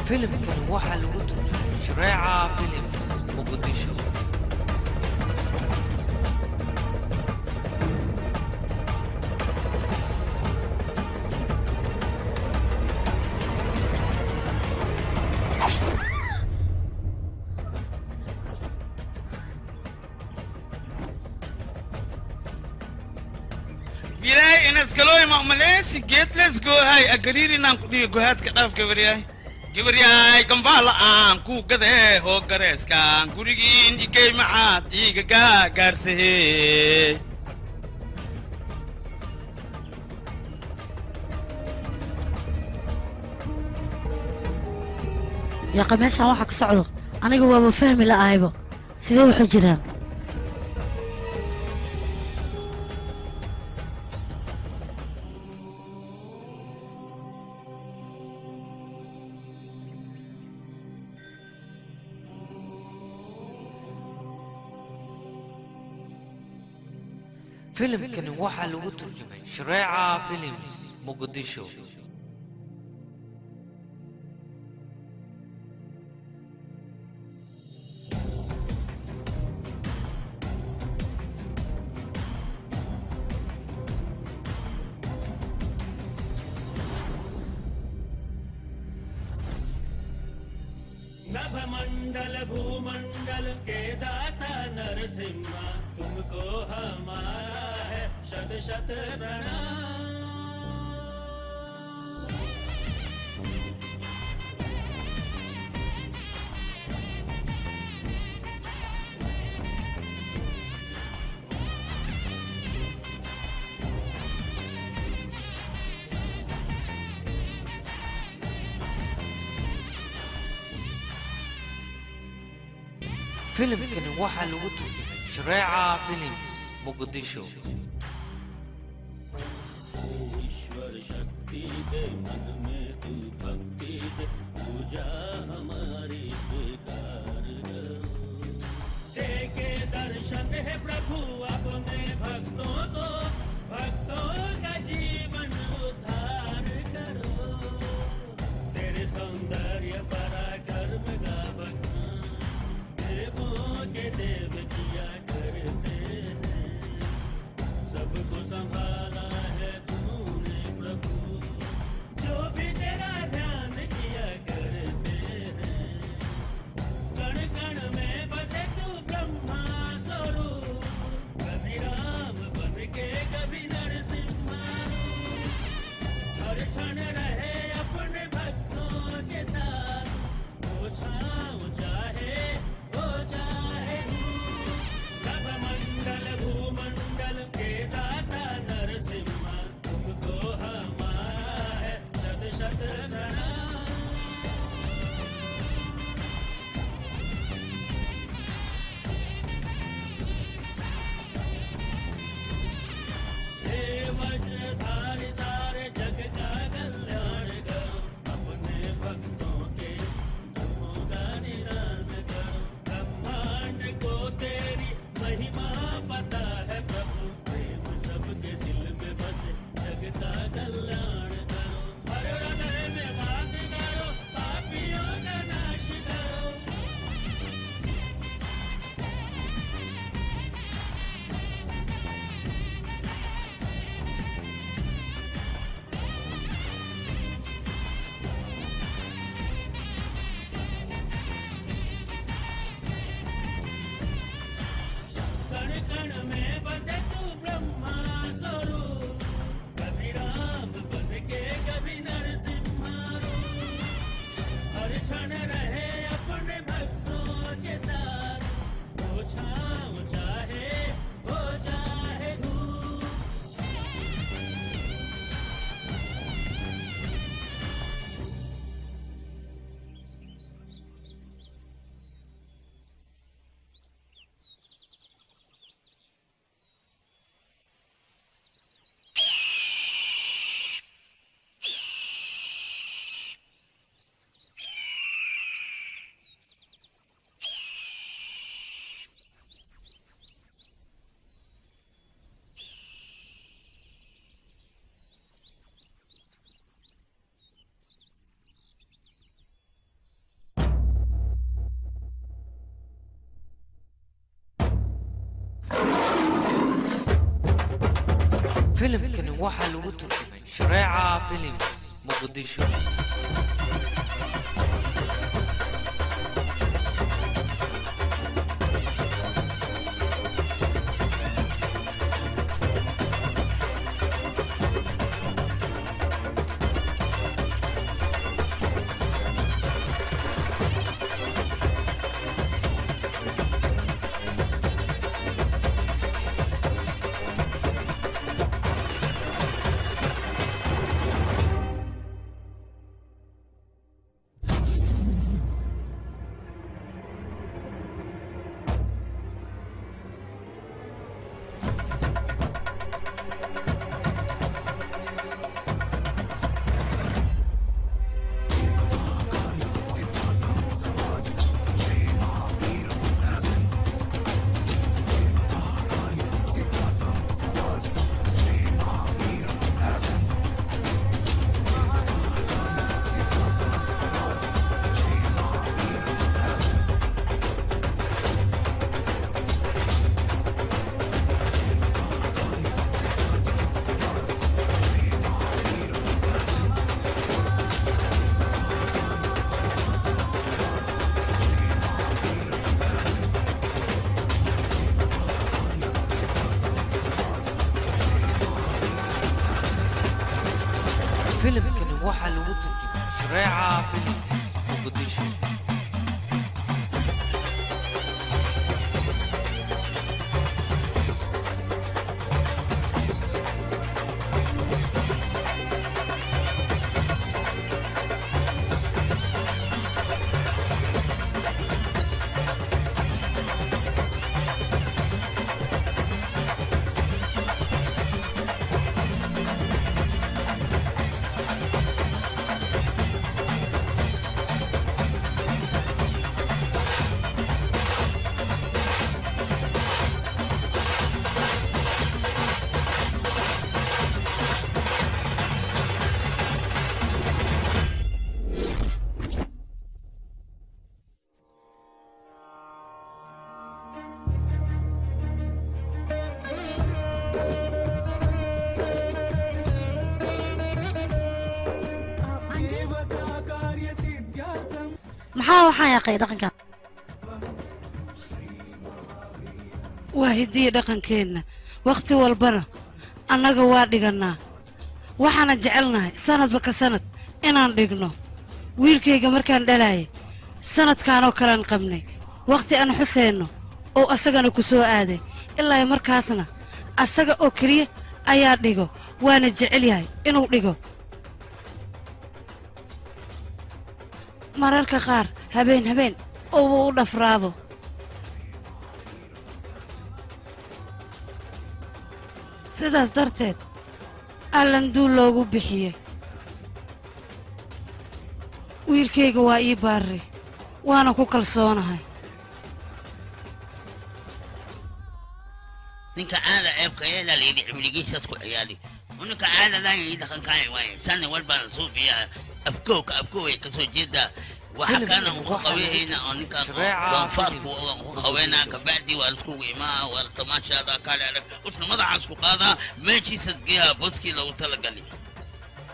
Filimkan waxaa lagu turjumay Shareeca Films, Muqdisho. Bilaay inaad galooy maqmaleysi geed let's go hay agariir inaan ku dhigo gohaadka dhaafka waryahay. Gabaryaay gambaala aan ku gadee hoo gareeskaan gurigiin igey maxaad iiga gaagaarsahey. Yaqa meeshaan waxa ka socdo aniga waaba fahmi la'ahayba sidee waxu jiraan. Filimkani waxaa lagu turjumay Shareeca Films Muqdisho. नभमंडल भूमंडल के दाता नरसिम्हा तुमको हमारा है शत शत प्रणाम। Filimkani waxaa lagu turjumay Shareeca Films Muqdisho. ईश्वर शक्ति दे मन में तू भक्ति दे पूजा हमारी स्वीकार करो। देखे दर्शन है प्रभु अपने भक्तों को भक्तों का जीवन उद्धार करो। तेरे सौंदर्य पराक्रम का बखान देवों के देव किया करते हैं। सबको संभाला है तूने प्रभु जो भी तेरा ध्यान किया करते हैं। कण कण में बसे तू ब्रह्मा स्वरूप कभी राम बन के कभी नरसिम्हा। हर क्षण रहे अपने भक्तों के साथ वो छाँव चाहे हो चाहे सब मंडल भूमंडल के दाता नरसिम्हा तुमको हमारा है शत शत प्रणाम। हे वज्रधारी सारे जग का कल्याण करो अपने भक्तों के दुखों का निदान करो। ब्रह्मांड को तेरी महिमा पता है प्रभु प्रेम सबके दिल में बसे जग का कल्याण करो। हर हृदय में वास करो पापियों का नाश करो। कण कण में बसे तू ब्रह्मा स्वरूप कभी राम बन के कभी नरसिम्हा रूप। हर क्षण रहे अपने भक्तों के साथ वो छाँव चाहे हो चाहे धूप। Filimkani waxaa lagu turjumay Shareeca Films Muqdisho. waxaa lagu turjumay Shareeca Films Muqdisho. Maxaa waxaan yaqay dhaqanka? Waa hidiya dhaqankeenna, wakhti walbana annaga waa dhigannaa, waxaana jecelnahay sanadba ka sanad inaan dhigno. Wiilkayga markaan dhalaayay sanadkaanoo kalean qabnay wakhti aan xuseenno oo asagana ku soo aaday, ilaa markaasna asaga oo keliya ayaa dhigo, waana jecel yahay inuu dhigo. Mararka qaar habeen habeen oo wuu u dhafraabo. Sidaas darteed allanduu loogu bixiyey. Wiilkayga waa ii baarri, waana ku kalsoonahay. Ninka caada ceebka yeelaa layidhi cimrigiisaas ku ciyaali, ninka caadadan iyo dhaqankaan waaye sanni walbaan suufiyaa afkowka afkoway kasoo jeedaa. Waxa kana ku qabeyna oo ninkan doonfaarku ku qabeynaa, kabacdi waa laiskugu imaa, waa la tamaashaada kaale arag usna madaxaas ku qaadaa meeshiisas geeyaa boskii loogu talagalay.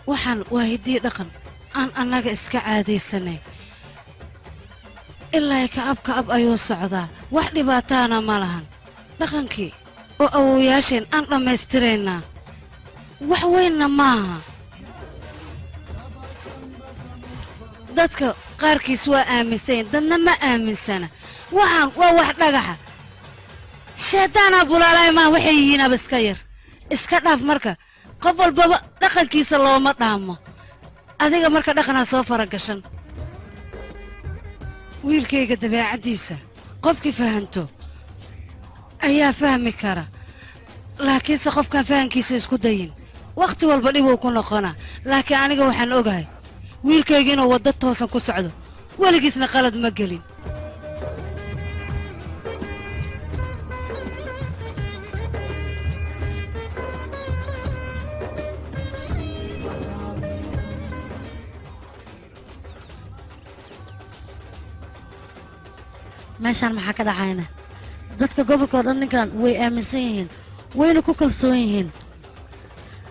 Waxaan waa hiddii dhaqan aan annaga iska caadaysanay, ilaa ka ab ka ab ayuu socdaa, wax dhibaataana ma lahan. Dhaqankii oo awowayaasheen aan dhammaystiraynaa, wax weynna maaha. Dadka qaarkiis waa aaminsanyiin, dadna ma aaminsana. Waxaan waa wax dhagaxa sheetaanaa bulaalay maa waxay yihiin aba iska yar iska dhaaf. Marka qof walbaba dhaqankiisa looma dhaamo, adiga marka dhaqanaa soo faragashan. Wiilkayga dabeecaddiisa qofkii fahanto ayaa fahmi kara, laakiinse qofkaan fahankiisa isku dayin wakhti walba dhibuu ku noqonaa. Laakiin aniga waxaan ogahay wiilkayga inuu waddo toosan ku socdo, weligiisna qalad ma gelin. Meeshaan maxaa ka dhacayna? Dadka gobolka oo dhan ninkan way aaminsan yihiin, wayna ku kalsoon yihiin.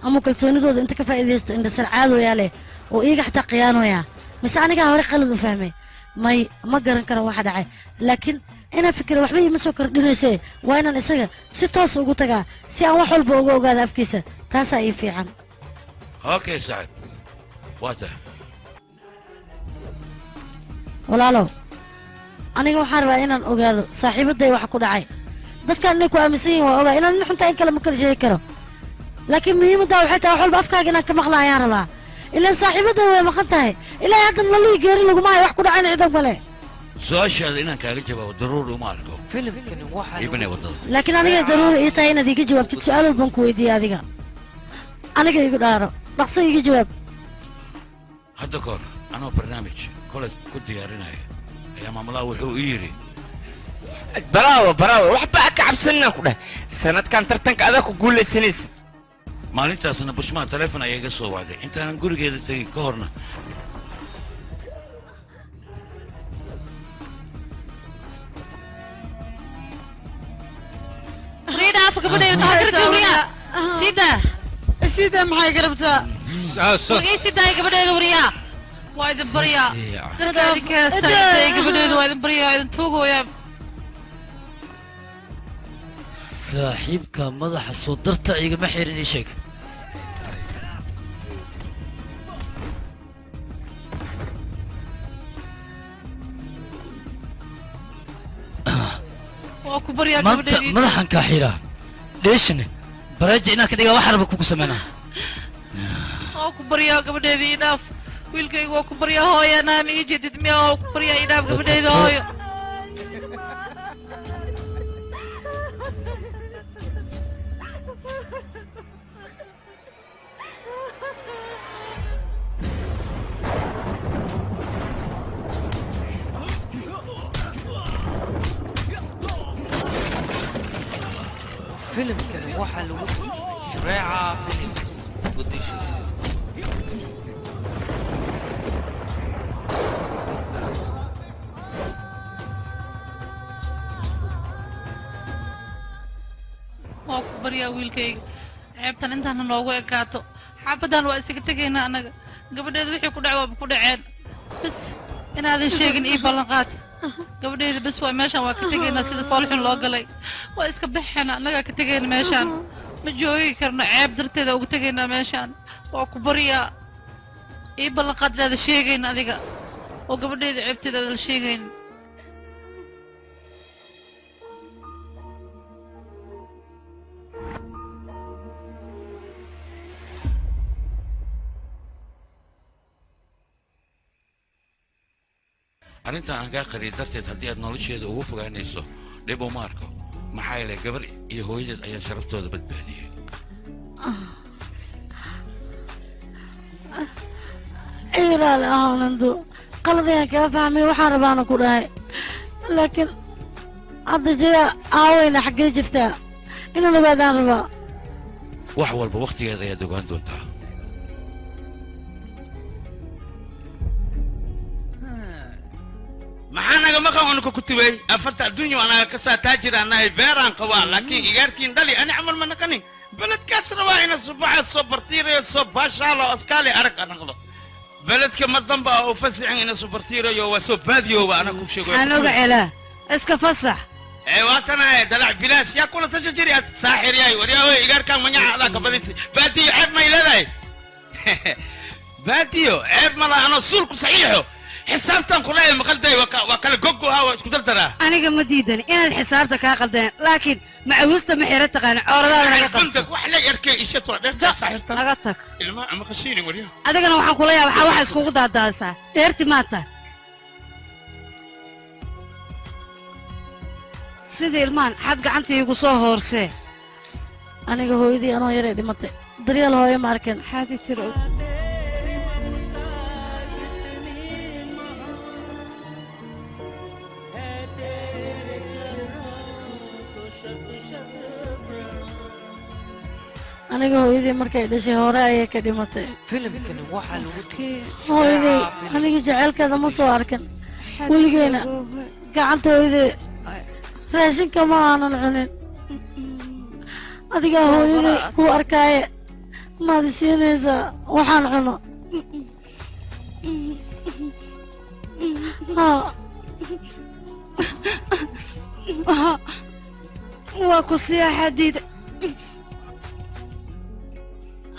Ama kalsoonidooda inta ka faa'iidaysto indhasarcaadooyaa leh oo iyaga xataa khiyaanoyaa, mise anigaa hore qalad u fahmay? May, ma garan karo waxa dhacay, laakiin inaan fikira waxba iima soo kordhinayse. Waa inaan isaga si toos ugu tagaa si aan wax walba uga ogaado afkiisa, taasaa ii fiican. Okay saaxiib, waa tahay. Walaalow, aniga waxaan rabaa inaan ogaado saaxiibaday waxa ku dhacay. Dadkaan inay ku aaminsan yihiin waa ogaa, inaan nin xuntaa in kale ma kala sheegi karo, laakiin muhiimaddaa waxay tahay wax walba afkaaga inaan ka maqla ayaan rabaa. Ilaan saaxiibaday way maqan tahay, ilaa hadda nololii geeri laguma hayo, wax ku dhacayna ciidan kale. Su-aashaada inaan kaaga jawaabo daruuri uma arko. Filimkani waxaa Iibinay waddada. Laakiin aniga daruuri ii tahay inaad iiga jawaabtid su-aal walbaan ku weydiiyey. Adiga aniga igu dhaaro, dhaqso iiga jawaab. Hadda kahor anoo barnaamij college ku diyaarinaya ayaa maamulaha wuxuu ii yidhi: Bravo, bravo, waxba ka cabsanina ku dheh, sanadkan tartanka adaa ku guulaysanaysa. Maalintaasna Bushmaa taleefon ayaa iga soo wacday intaanan gurigeeda tegin ka horna. Riidhaaf gabadheeda taxadirta, sida sida maxay garabtaa? War ii sidaay gabadheeda, wariyaa waa idin baryaa, dadka idinka heestaa gabadheeda, waa idin baryaa, idin tuugooyaa. Saaxiibka madaxa soo darta igama xirin, ii sheeg. Waa ku baryaa maanta gabadheedii. Madaxan kaa xiraa dheeshane bareeja inaan ka dhigaa wax raba kugu sameynaa. Waa ku baryaa gabadheedii ii dhaaf. Wiilkayga waa ku baryaa hooyo, naami ii jedid miya? Waa ku baryaa ii dhaaf gabadheeda hooyo. Filimkani waxaa lagu turjumay Shareeca Films, Muqdisho. Waa ku baryaa wiilkayga, ceebtan intaana noogu ekaato. Xaafadan waa isaga tegaynaa annaga. Gabadheeda wixii ku dhac waaba ku dhaceen. Bas inaadan sheegin ii ballan qaad gabadheeda. Bas waa meeshaan waa ka tegaynaa. Sida foolxun loo galay waa iska baxayna, annagaa ka tegayna. Meeshaan ma joogi karno, ceeb darteeda uga tegaynaa meeshaan. Waa ku baryaa ii ballan qaad inaadan sheegayn adiga oo gabadheeda ceebteeda aadan sheegayn. Arrintan aan kaa qariyay darteed haddii aad nolosheeda ugu fogaanayso dhib uma arko, maxaa yeelay gabar iyo hooyadeed ayaan sharaftooda badbaadiyey. Ilaali ahawnandu, qalad ayaan kaga fahmay. Waxaan rabaana ku dhahay, laakiin hadda jaya aaweyna, xaggee jirtaa? Inaan ogaadaan rabaa. Wax walba wakhtigeed ayaad ogaan doontaa. Maxaa naga maqan unuka ku tubay afarta adduunya? Anaga kasaa taajir anahay, beeraan qabaa, laakiin igaarkiin dhali ani camal ma naqanin. Beledkaas rabaa ina subaxa soo bartiirayo, soo baashaalo, askaali arag anaqdo. Beledka ma damba oo fasixin ina soo bartiirayo, waa soo baadiyooba ana ku sheego. Maxaan oga celaa? Iska fasax. Ee waatanahay dalac bilaash yaa kula tasha jiri aad saaxir yahay. Waryaawey, igaarkaan manyaca adaa ka badisay. Baadiyo ceeb may leedahay? Baadiyo ceeb ma laha. Anoo suulku saxiixo xisaabtan kulahay maqalday, waa kala gogoha, waa isku dardaraa. Aniga ma diidani inaad xisaabta kaa qaldeen, laakiin macawiista ma xira taqaana, cooradaada naga qabso. Wax la arkay ishad waa dheerta saaxirta. Naga tag. Ilmaha ama khashiini waryaha. Adigana waxaan kula yaaba waxaa waxa iskugu daadaadisaa dheerti maanta sidii ilmahan xad gacanta iigu soo hoorsee. Aniga hooyadii anoo yaray dhimatay, daryeel hooyo ma arkin. Xaadi tiro. Aniga hooyadii markay dhashay hore ayay ka dhimatay. Filimkani waxaa lagu turjumay Hooyaday Shareeca Films. aniga jaceylkeeda ma soo arkin weligeena. Gacanta hooyaday raashinka ma aanan cunin. Adigaa hooyaday ku arkaaye, maad i siinaysaa waxaan cuno? Haa. Waa ku siyaa xadiida.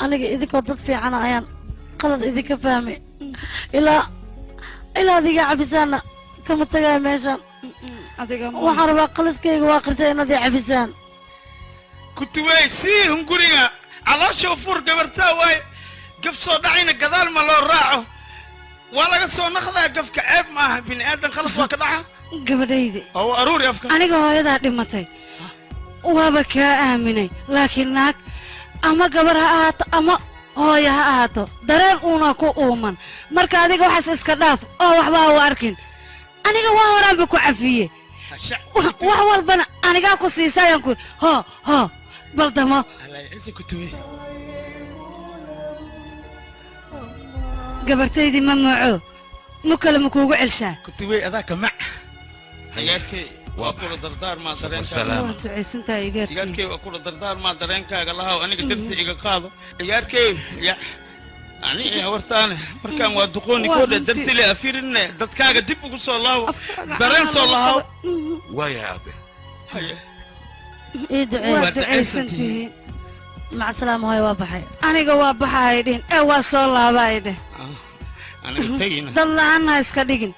Aniga idinkoo dad fiicana ayaan qalad idinka fahmay. Ilaa adiga cafisaanna kama tagayo meeshan. Waxaan rabaa qaladkayga waa qirtay inaad i cafisaan. Kutuwey sii hunguriga caloosha u fur gabartaa waay. Gaf soo dhacayna gadaal ma loo raaco, waa laga soo naqdaa. Gafka ceeb ma aha, bini aadan khalad waa ka dhaca. Gabadhaydi. Oo aruuri afka. Aniga hooyadaa dhimatay waaba kaa aaminay, laakiin naag ama gabar ha ahaato ama hooyo ha ahaato, dareen uuna ku uuman. Marka adiga waxaas iska dhaaf oo waxba ha u arkin. Aniga waa horaanba ku cafiyey, wax walbana anigaa ku siisayaan ku ho ho baldamo. Ciise kutuwey. Gabartaydii ma mooco mu kale ma kuugu celshaa? Kutuwey adaa ka mac. Igaarkay waa kula dardaarmaa dareenkaaga. Waa ducaysantahay igaarkay. Igaarkay waa kula dardaarmaa dareenkaaga lahaw, aniga darsi iga qaado igaarkay. Ya ani hawartaane markaan waa duqooni Waa koodhe runtii. Darsi le afirinne dadkaaga dib ugu soo laabo, dareen soo lahaw. Waayahay aabe. Haye. Ii duceey. Waa ducaysantihiin. Mac salaama hooyo, waa baxay. Aniga waa baxa ay dhihin ee waa soo laaba ay dheh. Aniga tegina. Dad la'aan ha iska dhigin.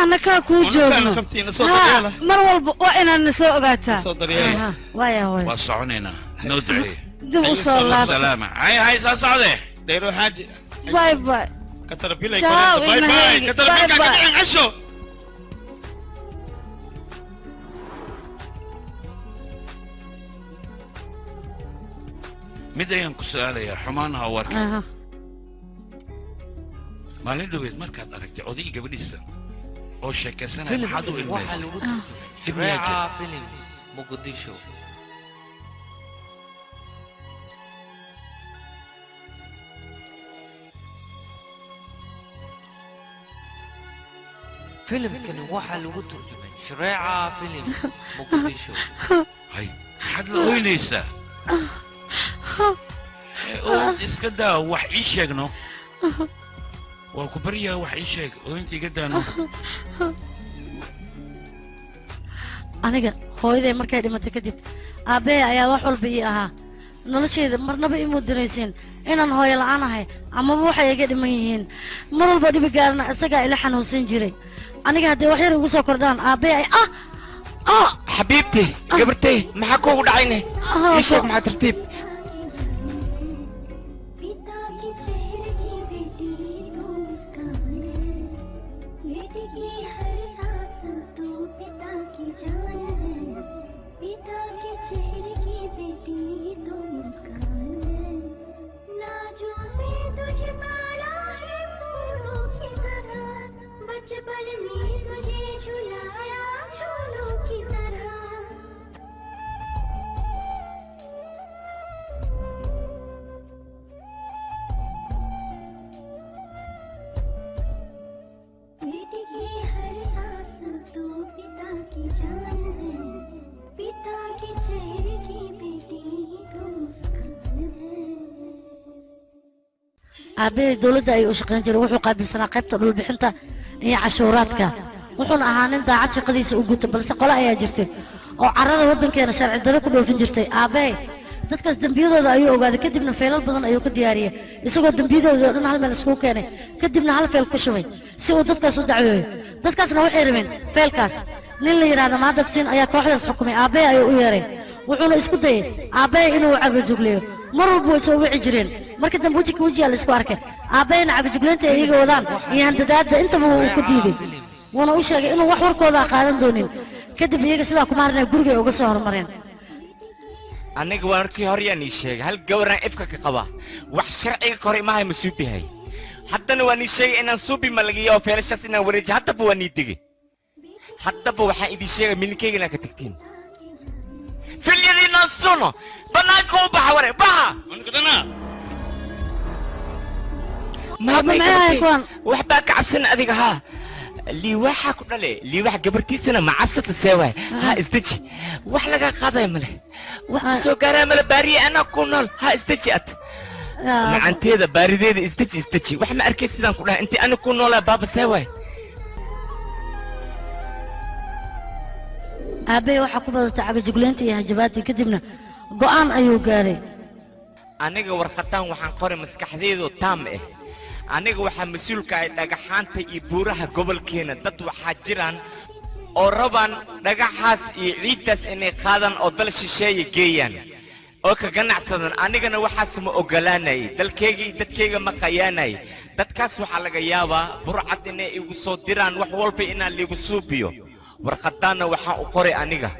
Annakaa kuu joogno. Qabtiina soo Haa, daryeela. Mar walba waa inaad na soo ogaataa. Soo daryeela. Waaya hooyo. Waa soconaynaa, noo duceeye. Dib u soo laabta. Salaama, hay hay, soo socde. Dayro xaaji. Bye bye. Katarapilay. Ciao, Bye bye. ilmahaygi. Katarapilka Bye bye. ka dhicin casho. Mid ayaan ku su'aalayaa, xumaan ha warka. Maalin dhoweed markaad aragtay odayga gabadhiisa oo sheekaysanaya, maxaad u Filimkani waxaa ilmaysay? lagu turjumay Dib miyaa jira? Shareeca Films, Muqdisho. Filimkani waxaa lagu turjumay Shareeca Films, Muqdisho. Hay, maxaad la oynaysaa? Ee, ooyinta iska daa, wax ii sheegno. Waa ku baryaa, wax ii sheeg, ooyinta iga daano. Aniga hooyaday markay dhimatay kadib, aabbahay ayaa wax walba ii ahaa noloshayda. Marnaba ii muudinaysiin inaan hooyo la'aan ahay amaba waxay iga dhiman yihiin. Mar walba dhibi gaarana isagaa ila xanuunsan jiray. Aniga haddii wax yar igu soo kordhaan, aabbahay ay ah ah. Xabiibti, gabartay, maxaa kuugu dhacayne? Ii sheeg, maxaa tartiib. पिता के चेहरे की बेटी तो मुस्कान है, बेटे की हर सांस तो पिता की जान है। पिता के चेहरे की बेटी तो मुस्कान है। नाजों से तुझे पाला है फूलों की तरह, बचपन में तुझे झुलाया झूलों की तरह। बेटे की हर सांस तो पिता की जान है, पिता के चेहरे की बेटी तो मुस्कान है। Aabbahay dowladda ayuu u shaqayn jiray. Wuxuu qaabilsanaa qaybta dhulbixinta iyo cashuuraadka, wuxuuna ahaa nin daacad shaqadiisa u guta. Balse qole ayaa jirtay oo carrada waddankeena sharci darro ku dhoofin jirtay. Aabbahay dadkaas dembiyadooda ayuu ogaaday, kadibna feelal badan ayuu ka diyaariyey, isagoo dembiyadooda oo dhan hal meel iskugu keenay, kadibna hal feel ku shubay si uu dadkaas u dacweeyo. Dadkaasna waxay rabeen feelkaas. Nin la yidhaahdo Maadabsiin ayaa kooxdaas xukumay. Aabbahay ayuu u yeeray, wuxuuna isku dayay aabbahay inuu cagajugleeyo. Mar walba way soo wici jireen. Marka dambe weji ka wejiyaa la isku arkay. Aabbayna cagajugleynta ay iyaga wadaan iyo handadaadda intaba wuu ku diiday, wuuna u sheegay inuu wax warkooda qaadan doonin. Kadib iyaga sidaa kuma harinay, gurigay uga soo hormareen. Aniga waa markii hore yaan ii sheegay, hal gabaraan ifka ka qaba, wax sharciga ka hor imahay ma suubihay. Haddana waan ii sheegay inaan suubi ma laga yaabo feelashaas inaan wareeji. Haddaba waan ii degay. Haddaba waxaan idin sheegay milinkayga inaad ka tagtiin, filyadiinaan suno bannaanka u baxa, ware baxa. Maxay ahayd kuwan? Waxbaa ka cabsan adiga? Haa, liiwaaxa ku dhale, liiwaax gabartiisana ma cabsata seewaay? Ha, isdeji, wax laga qaadaya male, wax ku soo gaaraa male. Baariye anaa ku nool. Ha, isdeji, ad macanteeda baarideeda, isdeji, isdeji, wax ma arkay sidaan ku dhahay intii ani ku noolaa baaba seewaay. Aabbahay waxaa ku badatay cagajugleynta iyo hanjabaadii, kadibna go'aan ayuu gaaray. Aniga warqadan waxaan qoray maskaxdaydu taam ah. Aniga waxaa mas-uulka ahay dhagaxaanta iyo buuraha gobolkeena. Dad waxaa jiraan oo rabaan dhagaxaas iyo ciiddaas inay qaadaan oo dal shisheeye geeyaan oo ka ganacsadan. Anigana waxaas ma ogolaanayay, dalkayga iyo dadkayga ma qayaanay. Dadkaas waxaa laga yaabaa burcad inay igu soo diraan, wax walba inaan liigu suubiyo. Warqadaanna waxaan u qoray aniga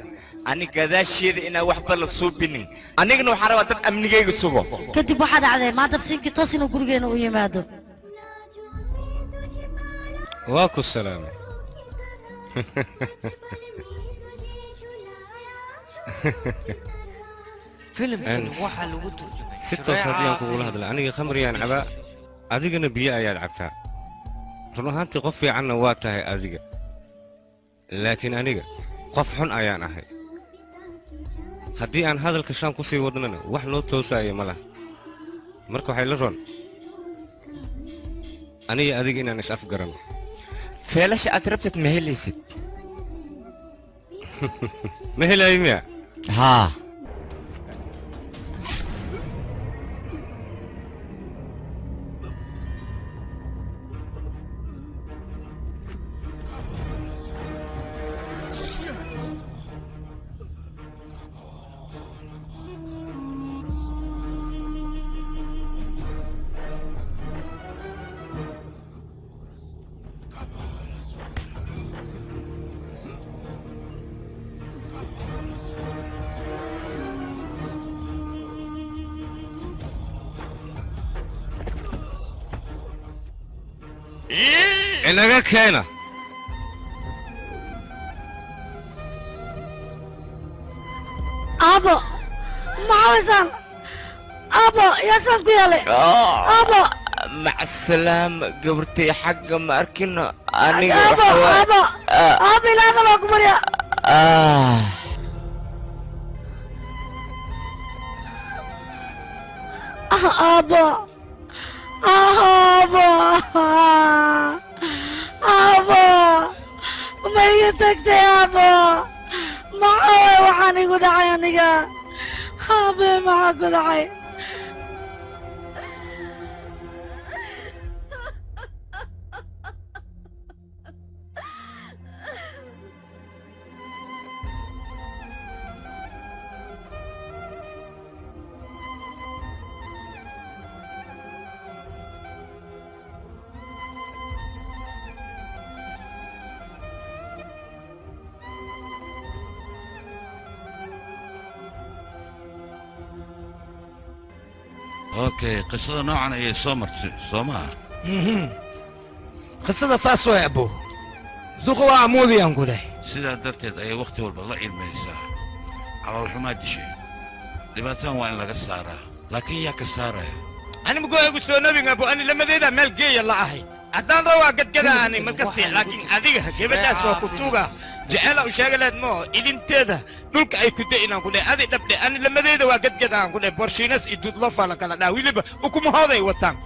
ani gadaasheeda inaan waxba la suubinin. Anigana waxaan rabaa dad amnigayga sugo. Kadib waxaa dhacday Maadabsiinkii toos inuu gurigeena u yimaado. Waa ku salaamay. Filimkani waxaa lagu turjumay Si toos haddii aan Shareeca kugula Films. hadla, aniga khamriyaan cabaa, adigana biyo ayaad cabtaa. Run ahaantii qof fiicanna waa tahay adiga, laakiin aniga qof xun ayaan ahay. Haddii aan hadalka saan ku sii wadnana, wax noo toosaya ma laha. Marka waxay la roon aniga adiga inaan is afgaranno. Feelasha aad rabtid ma helaysid. Ma helayo miya? Haa. Inaga keena. Aabo, maxaa waysaan? Aabo, yaasaan ku yeelay? Aabo. Macsalaama gabartay, xagga ma arkino aniga. Aabo, aabo, aabo, ilaada loo ku barya. Aabo, aabo, aabo, ma iga tagtay aabo? Maxaa waay waxaan igu dhacay aniga? Aabe, maxaa ku dhacay? Okay, qisada noocan ayay soo martay, soo maaha? Qisada saas way abo, duqa waa amoodayaan ku dhahay. Sidaa darteed ayay wakhti walba la ilmaysaa, caloolxumaa dishay. Dhibaatadan waa in laga saaraa, laakiin yaa ka saaraya? Ani mugooyagu soo nabin abo, ani lamadeeda meel geeya la ahay, haddaan rawaa gadgada ani markasti, laakiin adiga gabadhaas waa ku tuuga jecela u sheegaleed moo ilinteeda dhulka ay ku da'inaan ku dheh adi dhabdhe. Ani lamadeeda waa gadgadaan ku dheh, borshiinas iyo duudloofa la kala dhaa, weliba ukumahooday wataan.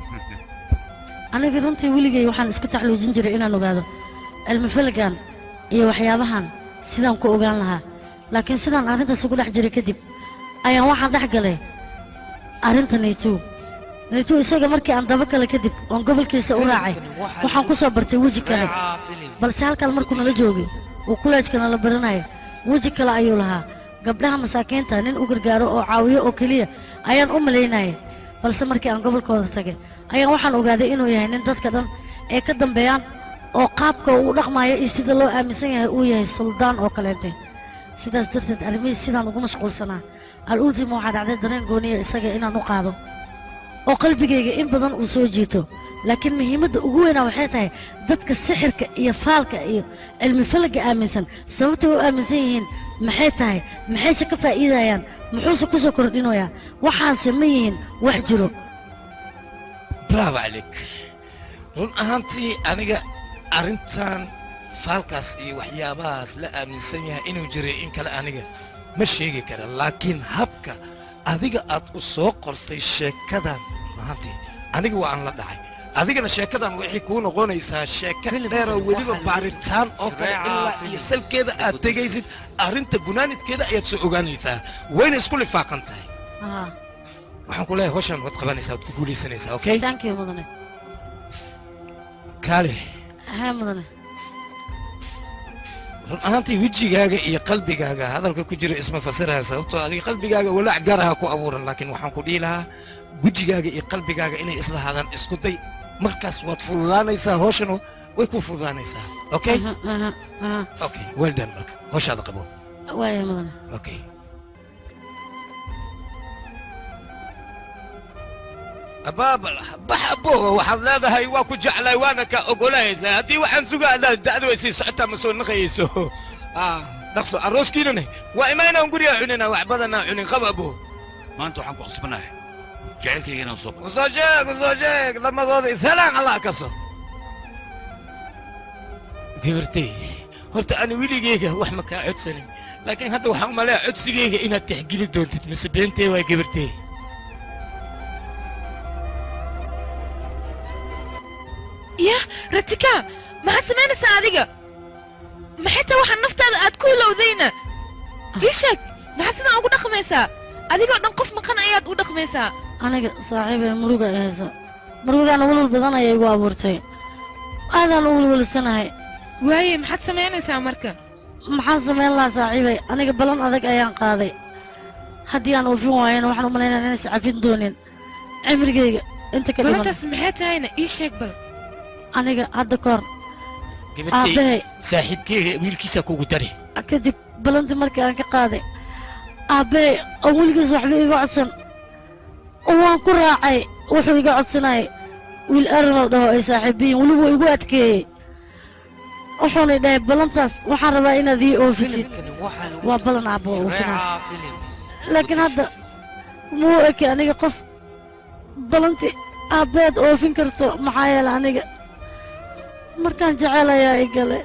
Aniga runtii weligay waxaan isku taxluujin jiray inaan ogaado cilmi falagan iyo waxyaabahan sidaan ku ogaan lahaa, laakiin sidaan arrintaas ugu dhex jiray kadib ayaan waxaan dhex galay arrinta Naytu. Naytu isaga markii aan daba kale kadib oon gobolkiisa u raacay, waxaan ku soo bartay weji kale, balse halkan markuu nala joogay uu kuleejka nala baranaya weji kale ayuu lahaa. Gabdhaha masaakiinta nin u gargaaro oo caawiyo oo keliya ayaan u malaynayay, balse markii aan gobolkooda tagay ayaan waxaan ogaaday inuu yahay nin dadka dhan ay ka dambeeyaan oo qaabka uu u dhaqmayo iyo sida loo aaminsan yahay uu yahay suldaan oo kaleete. Sidaas darteed arrimihiis sidaan ugu mashquulsanaa, al-ultima waxaa dhacday dareen gooniya isaga inaan u qaado oo qalbigayga in badan uu soo jiito. Laakiin muhiimadda ugu weynaa waxay tahay dadka sixirka iyo faalka iyo cilmi falaga aaminsan sababtay u aaminsan yihiin maxay tahay, maxayse ka faa'iidayaan, muxuuse ku soo kordhinayaa, waxaanse ma yihiin wax jiro? Bravo calik. Run ahaantii aniga arrintan faalkaas iyo waxyaabahaas la aaminsan yahay inuu jiray in kale aniga ma sheegi kara, laakiin habka adiga aad u soo qortay sheekadan run ahaantii aniga waa aan la dhacay. Adigana sheekadan waxay kuu noqonaysaa sheeko dheer oo weliba baaritaan oo kale ilaa iyo salkeeda aad tegaysid, arrinta gunaanidkeeda ayaad soo ogaanaysaa, wayna isku lifaaqan tahay. Waxaan ku leeyahay hawshan waad qabanaysaa, waad ku guulaysanaysaa. Okay, thank you mudane. Kaale. Haa mudane. Run ahaantii wejigaaga iyo qalbigaaga hadalka ku jira isma fasiraya, sababtoo adiga qalbigaaga walaac gaar aha ku abuuran, laakiin waxaan ku dhihi lahaa wejigaaga iyo qalbigaaga inay isla hadaan isku day, markaas waad fududaanaysaa, hawshan way ku fududaanaysaa. Okay, okay, well done. Marka hawshaada qabo. Waaya mudane. Okay, abaabal bax abo, waxaad leedahay waa ku jeclay waana ka ogolaysaa, haddii waxaan sugaa da'du way sii socotaa, ma soo naqayso. Dhaqso arooskiinane waa imaynaan guriga cunina, wax badanaa cunin qaba abo. Maanta waxaan ku khasbanahay jacaylkayga inaan soo usoo sheeg, usoo sheeg, lamadooda ishelaan allah kaso. Gabartay, horta ani weligeyga wax ma kaa codsanin, laakiin hadda waxaan u maleeyaa codsigeyga inaad tixgeli doontid, mise beentee waa gabartay? Yah Ratika, maxaad samaynaysaa adiga? Maxay tahay waxaa naftaada aad ku ilowdayna? Ii sheeg, maxaa sidaan ugu dhaqmaysaa? Adigoo dhan qof maqan ayaad u dhaqmaysaa. Aniga saaxiibay muruga ay hayso, murugaana walwal badan ayay igu abuurtay, aadaan u welwelsanahay. Waaye, maxaad samaynaysaa marka? Maxaan samayn lahaa saaxiibay? Aniga ballan adag ayaan qaaday, haddii aan oofin waayana waxaan u malaynaya inaan iscafin doonin cimrigayga inta ka dhiman. Ballantaas maxay tahayna ii sheeg bal. Aniga hadda kahor gabartay aabbahay saaxiibkeyga wiilkiisa kugu dari. Kadib ballantii markii aan ka qaaday aabbahay oo weligiis waxba iga codsan oo waan ku raacay wuxuu iga codsanayay, wiil Aaron la dhaho ay saaxiibiyiin, weliba wuu igu adkeeyey. Wuxuuna dhahay ballantaas waxaan rabaa inaad ii oofisid. Waa ballan aabbo waa oofinaa. Laakiin hadda muu eki aniga qof ballantii aabbeed oofin karto, maxaa yeelay aniga markaan jecel ayaa i galay.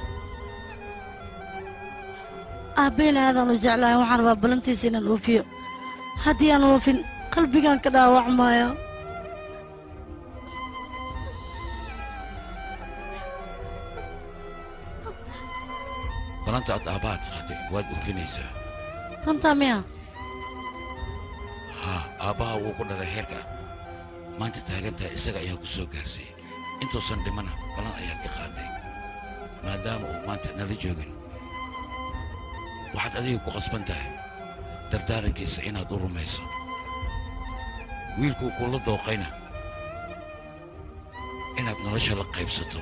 Aabbeyna aadaan u jeclahay, waxaan rabaa ballantiisa inaan oofiyo. Haddii aan oofin qalbigaan ka dhaawacmaya. Balanta aad aabbaha ka qaaday waad oofinaysaa. Runtaa miya? Haa, aabbaha wuu ku dhalay heerka maanta taagan tahay, isaga ayaa ku soo gaarsiiyey. Intuusan dhimana balan ayaad ka qaaday. Maadaama uu maanta nala joogin, waxaad adiga ku qasban tahay dardaarankiisa inaad u rumayso. Wiilkuu kula dooqayna inaad nolosha la qaybsato.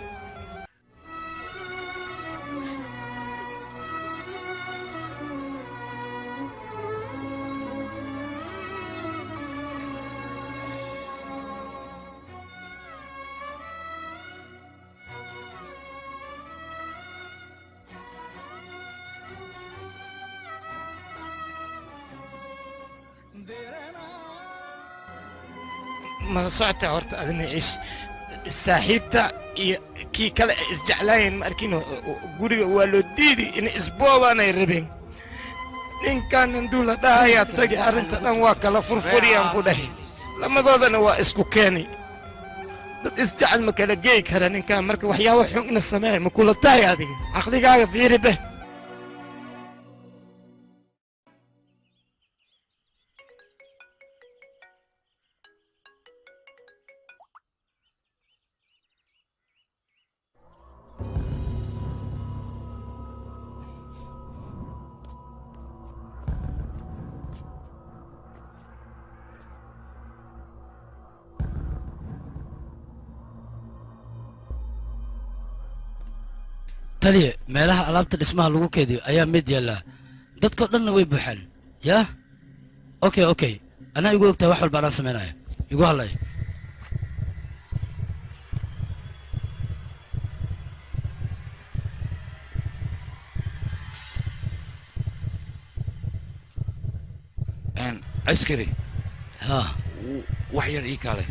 Mala socota horta adina ciish saaxiibta iyo kii kale ay isjeclaayeen ma arkin, guriga waa loo diidi in isboobaanay rabeen. Ninkan handuu la dhahayaa tagi, arrinta dhan waa kala furfuriyaan ku dhahay, lamadoodana waa isku keenay. Dad isjecel ma kala geey kara ninkan. Marka waxyaabo xun ina sameeya ma kula tahay? Adiga caqligaaga fiiri beh. Taliye, meelaha alaabta dhismaha lagu keydiyo ayaa mid yaallaa, dadkao dhanna way buuxaan. Yaa okay okay, anaa igu ogtahay wax walba anaan samaynaya, igu hadlay. Askari, ha, wax yar ii kaale.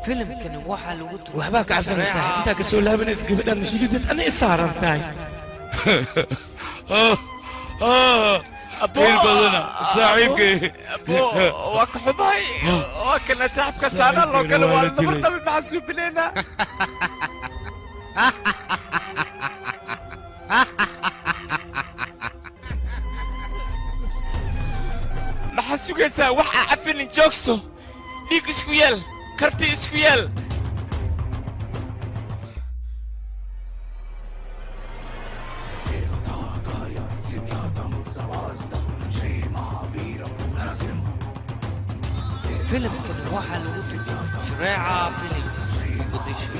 Filimkani waxaa lagu Waxbaa ka cabsanay saaxiib, intaa kasoo laabanaysa gabadhaan mas-uuliyaddeed ana i saaran tahay. Il badana saaxiibkay. Waa ka xumahay, waa kana saaxiibka saana loo galo, waa nabar dhabi, maxaa suubinaynaa? Maxaa sugaysaa? Wax aa cafinin, joogso, dhiig isku yeel, karti isku yeel. Filimkani waxaa lagu turjumay Shareeca Films, Muqdisho.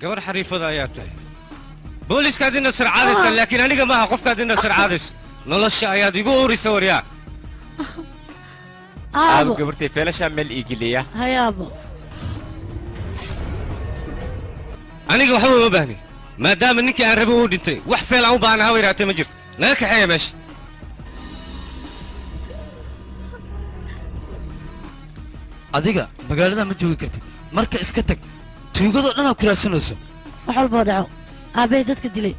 Gabar xariifada ayaa tahay, booliiskaad ina sarcaadaysa, laakiin aniga maaha qofkaad ina sarcaadayso. Nolosha ayaad igu urisa waryaa. Aabo, gabartay feelashaa meel iigiliya. Hayaabo. Aniga waxba uma baahni, maadaama ninkii aan rabo uu dhintay. Wax feel aan u baahna hawa yaraatee ma jirto. Naga kaxeeya meesha. Adiga magaalada ma joogi kartid, marka iska tag, tuugadoo dhan aa ku raadsanayso. Wax walboo dhaco, aabbahay dadka dilay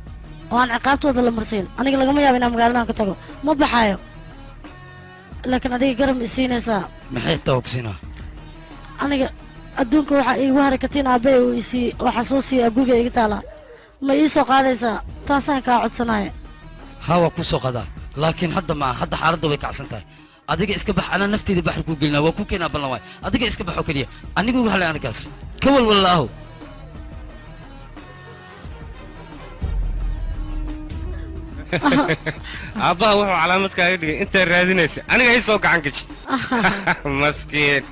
oo aan ciqaabtooda la marsiin, aniga lagama yaabo inaan magaaladan ka tago. Ma baxaayo, laakiin adiga garab ma isiinaysaa? Maxay tawagsinaa? Aniga adduunka waxaa iigu haray katiin aabbahay uu isiiyey oo xasuusiya guriga iga taalaa. Ma ii soo qaadaysaa? Taasaan kaa codsanaya. Haa, waa kuu soo qadaa, laakiin hadda maaha. Hadda xaaladda way kacsan tahay. Adiga iska bax, anaa nafteeda baxri kuu gelinaa, waa kuu keenaa ballan waay. Adiga iska bax oo keliya, anigu igu halay arrinkaas ka walwallaahu. Aabbaha wuxuu calaamad kaaga dhigay intaad raadinaysa aniga ii soo gacan gaji. Maskiin,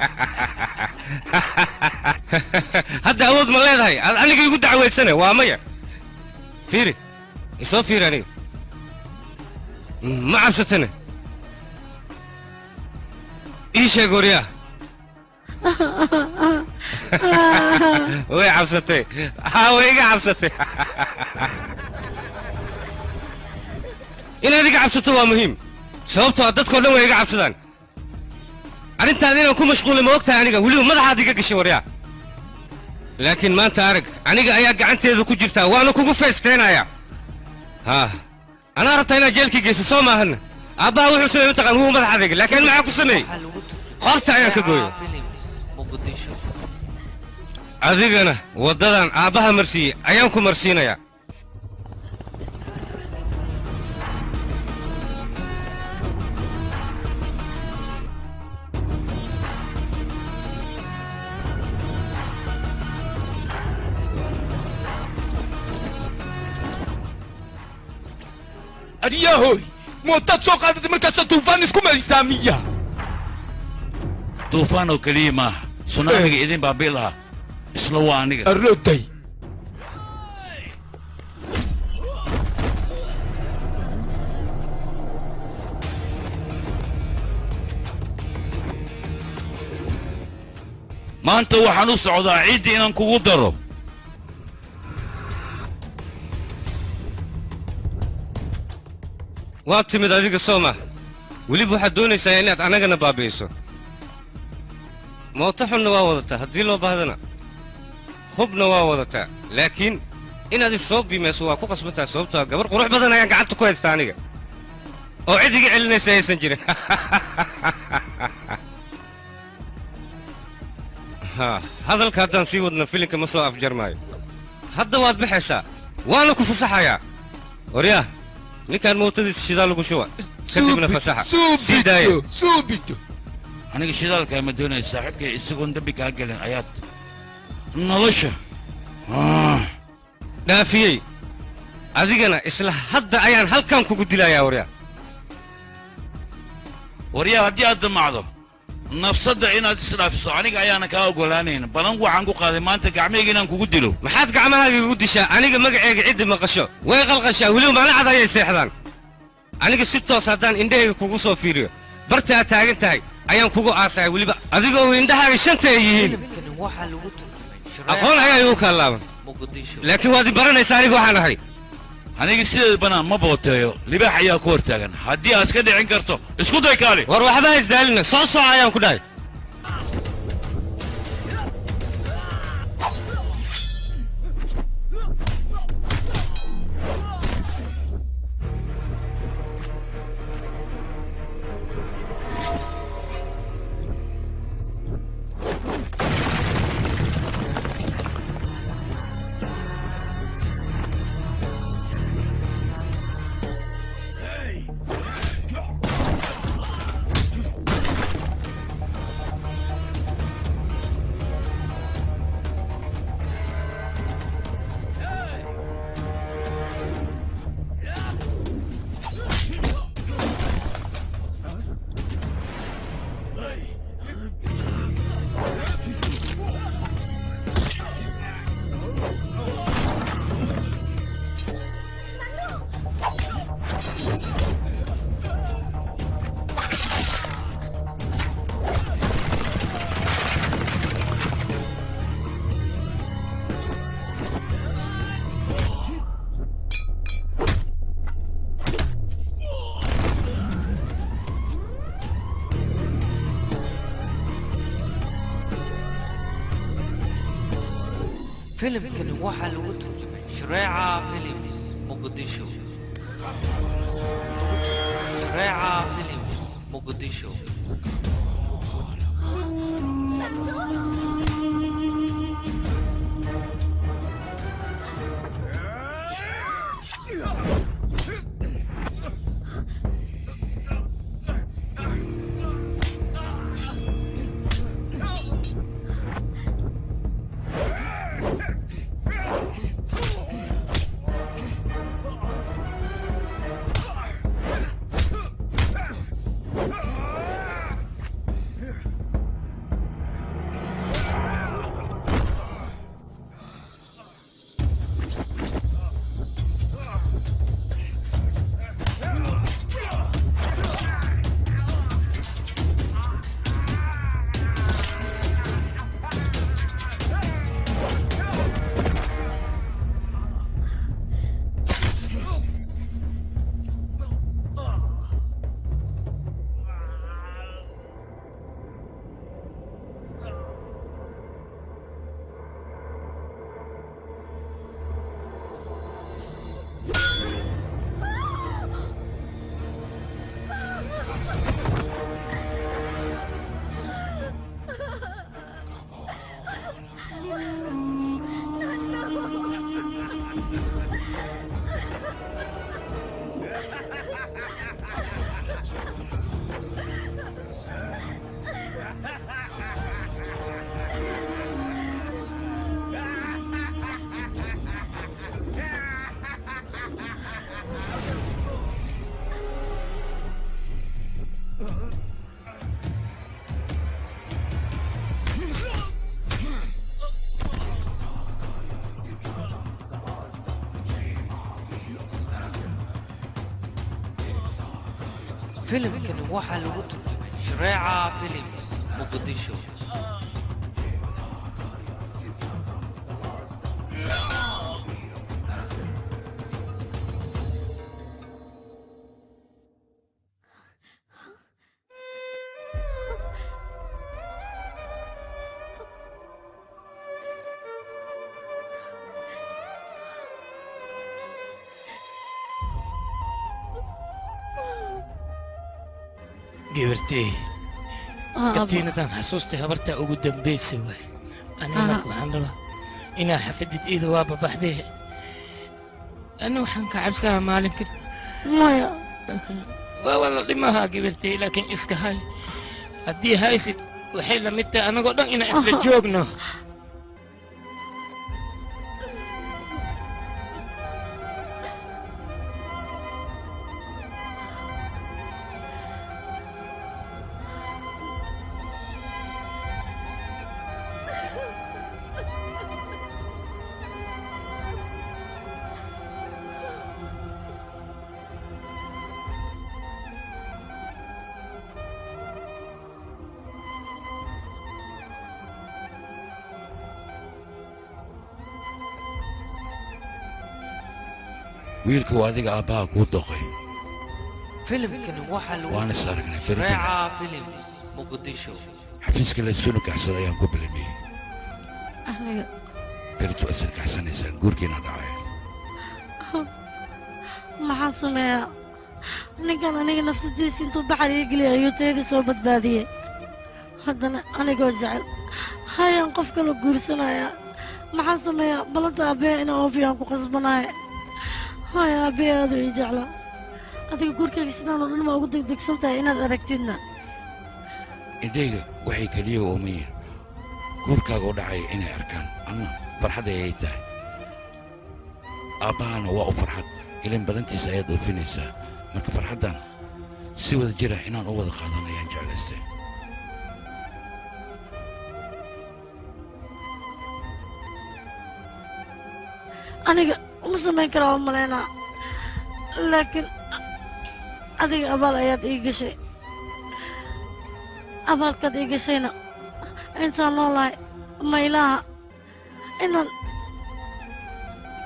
hadda awood ma leedahay aad aniga igu dacweysane? Waa maya. Fiiri, isoo fiiri, aniga ma cabsatane? Ii sheeg waryaa. Way cabsatay, haa, way iga cabsatay. Inaad iga cabsato waa muhiim, sababtoo ah dadkoo dhan way iga cabsadaan. Arrintaada inaan ku mashquulay ma og tahay? Aniga weliba madaxaad iga gashay waryaa. Laakiin maanta arag, aniga ayaa gacanteeda ku jirtaa, waana kugu feesteenaya. Ha, anaa rabtaa inaad jeelkii geyso, soo maahan? Aabbaha wuxuu sameeyey mataqaan? Wuu madax adeegay, laakiin maxaa ku sameeyey? Qorta ayaan ka gooyay. Adigana waddadan aabbaha marsiiyey ayaan ku marsiinayaa. Aryahoy, mootaad soo qaadatay markaasaa duufaan isku marisaa miya? Duufaan oo keliya maaha, sunaamiga idin baabi'i lahaa isla waa aniga. Arooday. Maanta waxaan u socdaa ciiddii inaan kugu daro. Waa timid adiga, soo ma? Weliba waxaad doonaysaa inaad annagana baabi'iso. Mooto xunna waa wadataa, haddii loo baahdana hubna waa wadataa, laakiin inaad is soo biimayso waa ku qasbantahay, sababtoo ah gabar qurux badan ayaan gacanta ku haystaa aniga oo cid iga celinaysa aysan jirin. Ha, hadalka haddaan sii wadna filinka ma soo afjarmaayo. Hadda waad baxaysaa, waana ku fasaxayaa. Waryaah, ninkaan mootadiisa shidaal lagu shuba, kadibna fasaxa sii daaya. Suubito. Aniga shidaalkaa ma doonaya, saaxiibkay. Isagoon dembi kaa gelin ayaad nolosha dhaafiyey. Adigana isla hadda ayaan halkan kugu dilayaa, waryaa. Waryaa, haddii aad damacdo nafsadda inaad isdhaafiso, aniga ayaana kaa ogolaanayn. Balan waxaan ku qaaday maanta gacmahayga inaan kugu dilo. Maxaad gacmahaaga igu dishaa? Aniga magacayga ciddi maqasho way qalqashaa, weliba maalin cad ayay seexdaan. Aniga si toos haddaan indhahayga kugu soo fiiriyo, barta aad taagan tahay ayaan kugu aasaya, weliba adigoo indhahaaga shanta ay yihiin. Filimkani waxaa lagu turjumay Shareeca Aqoon ayaa igu kaalaaban, Muqdisho. laakiin waad i baranaysaa aniga waxaan ahay. Aniga sideeda banaan ma booteeyo, libaax ayaa ku hortaagan. Haddii aad iska dhicin karto, isku day, kaali. War waxba isdaalina, soo soco ayaan ku dhahay. Filimkani waxaa lagu turjumay Shareeca Films Muqdisho. Shareeca Films Muqdisho. Filimkani waxaa lagu turjumay Shareeca Films Muqdisho. Gabartey, katiinadan xasuustay habartaa ugu dambaysay waay. Aniga marka waxaan rabaa inaa xafidid iida waa babaxdee. Ana waxaan ka cabsahaa maalinkan. Maya. Waa la dhimahaa gabartey, laakiin iska hay. Haddii haysid waxay la mid tahay anagoo dhan inaan isla joogno. Wiilku adiga aabbaha kuu doqay. Filimkani waxaa lagu Waan is aragnay Fariidina. Shareeca Films Muqdisho. Xafiiska la isku nikaxsaday ayaan ku bilamiyey. Aniga Berito waa isnikaxsanaysaan, guurkiina dhacay. Maxaan sameeyaa? Ninkan aniga nafsadiisa intuu baxar ii geliyay ayuu tayada soo badbaadiyey. Haddana anigoo jecel hayaan qof kala guursanayaa. Maxaan sameeyaa? Balanta aabbahe inaan oofiyaan ku qasbanaya. Haya, aabbahe aad uu ii jeclaa. Adiga guurkayga sidaan oo dhan ma ugu degdegsan tahay inaad aragtidna? Indhayga waxay keliya ooman yihiin guurkaaga u dhacaya inay arkaan. Anna farxad ayay tahay, aabbahana waa u farxad, ilan balantiisa ayaad oofinaysaa. Marka farxaddan si wada jira inaan u wada qaadan ayaan jeclaystay. Aniga uma samayn karaa u malaynaa, laakiin adiga abaal ayaad ii gashay. Abaalkaad ii gashayna intaan noolahay ma ilaaha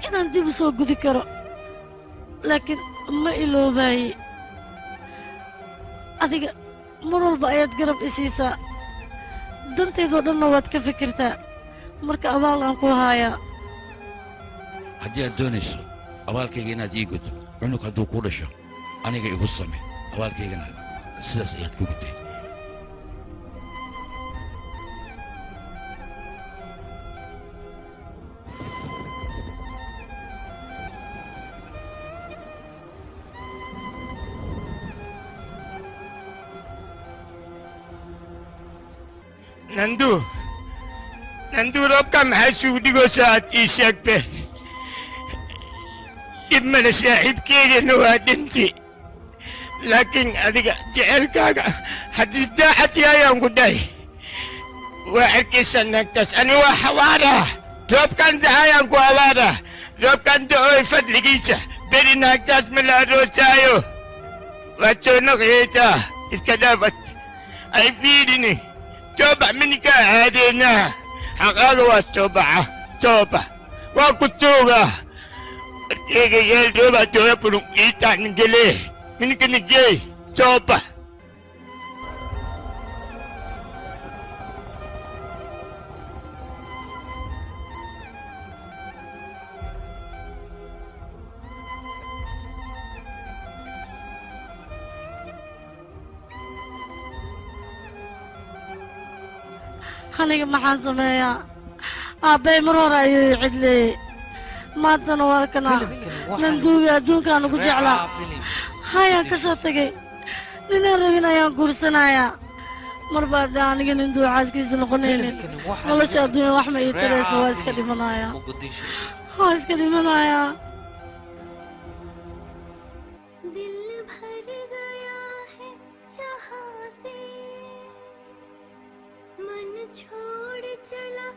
inaan dib u soo gudi karo, laakiin ma iloobaye. Adiga mar walba ayaad garab i siisaa, dantaydoo dhanna waad ka fikirtaa. Marka abaal aan ku haayaa. Haddii aad doonayso abaalkayga inaad ii guddo, cunug hadduu kuu dhasho aniga igu same, abaalkaygana sidaas ayaad ku gudday. Nandu, Nandu, roobka maxaa isugu dhigaysaa aad ii sheegbe? Dhib male, saaxiibkeygana waa dhinti, laakiin adiga jecelkaaga haddii daacad yaayaan ku dhahay waa arkaysaa naagtaas. Ani waa xawaaraa, roobkan da'ayaan ku awaaraa. Roobkan da'ooy fadligiisa beri naagtaas ma la aroosaayo, waad soo naqyaysaa. Iska dhaafad ay fiirini, soo bax minkaa aadeynaa. Xaqaaga waa soo baxa, soo bax, waa ku tuugaa. Eegayaal roobaa dooya bulun iitaa nigele minka nigey, soo bax. Aniga maxaan sameeyaa? Aabbay mar hore ayuu i cidleeyey, maantana waa kanaa Nanduuga adduunkaan ugu jeclaa hayaan ka soo tegay. Ninaan rabin ayaan guursanayaa. Marba haddii aniga Nanduu xaaskiisa noqonaynin, nolosha adduunya wax ma ii taraysa. Waa iska dhimanayaa, waa iska dhimanayaa. दिल भर गया है जहां से, मन छोड़ चला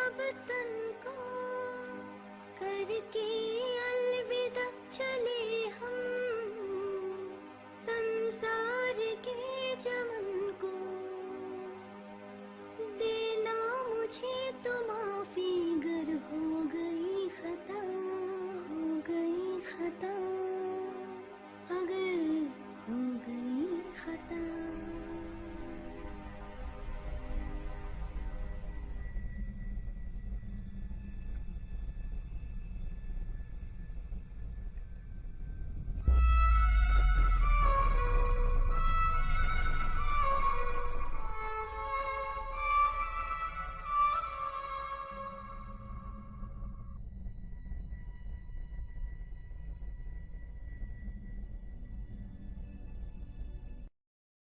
अब तन को करके।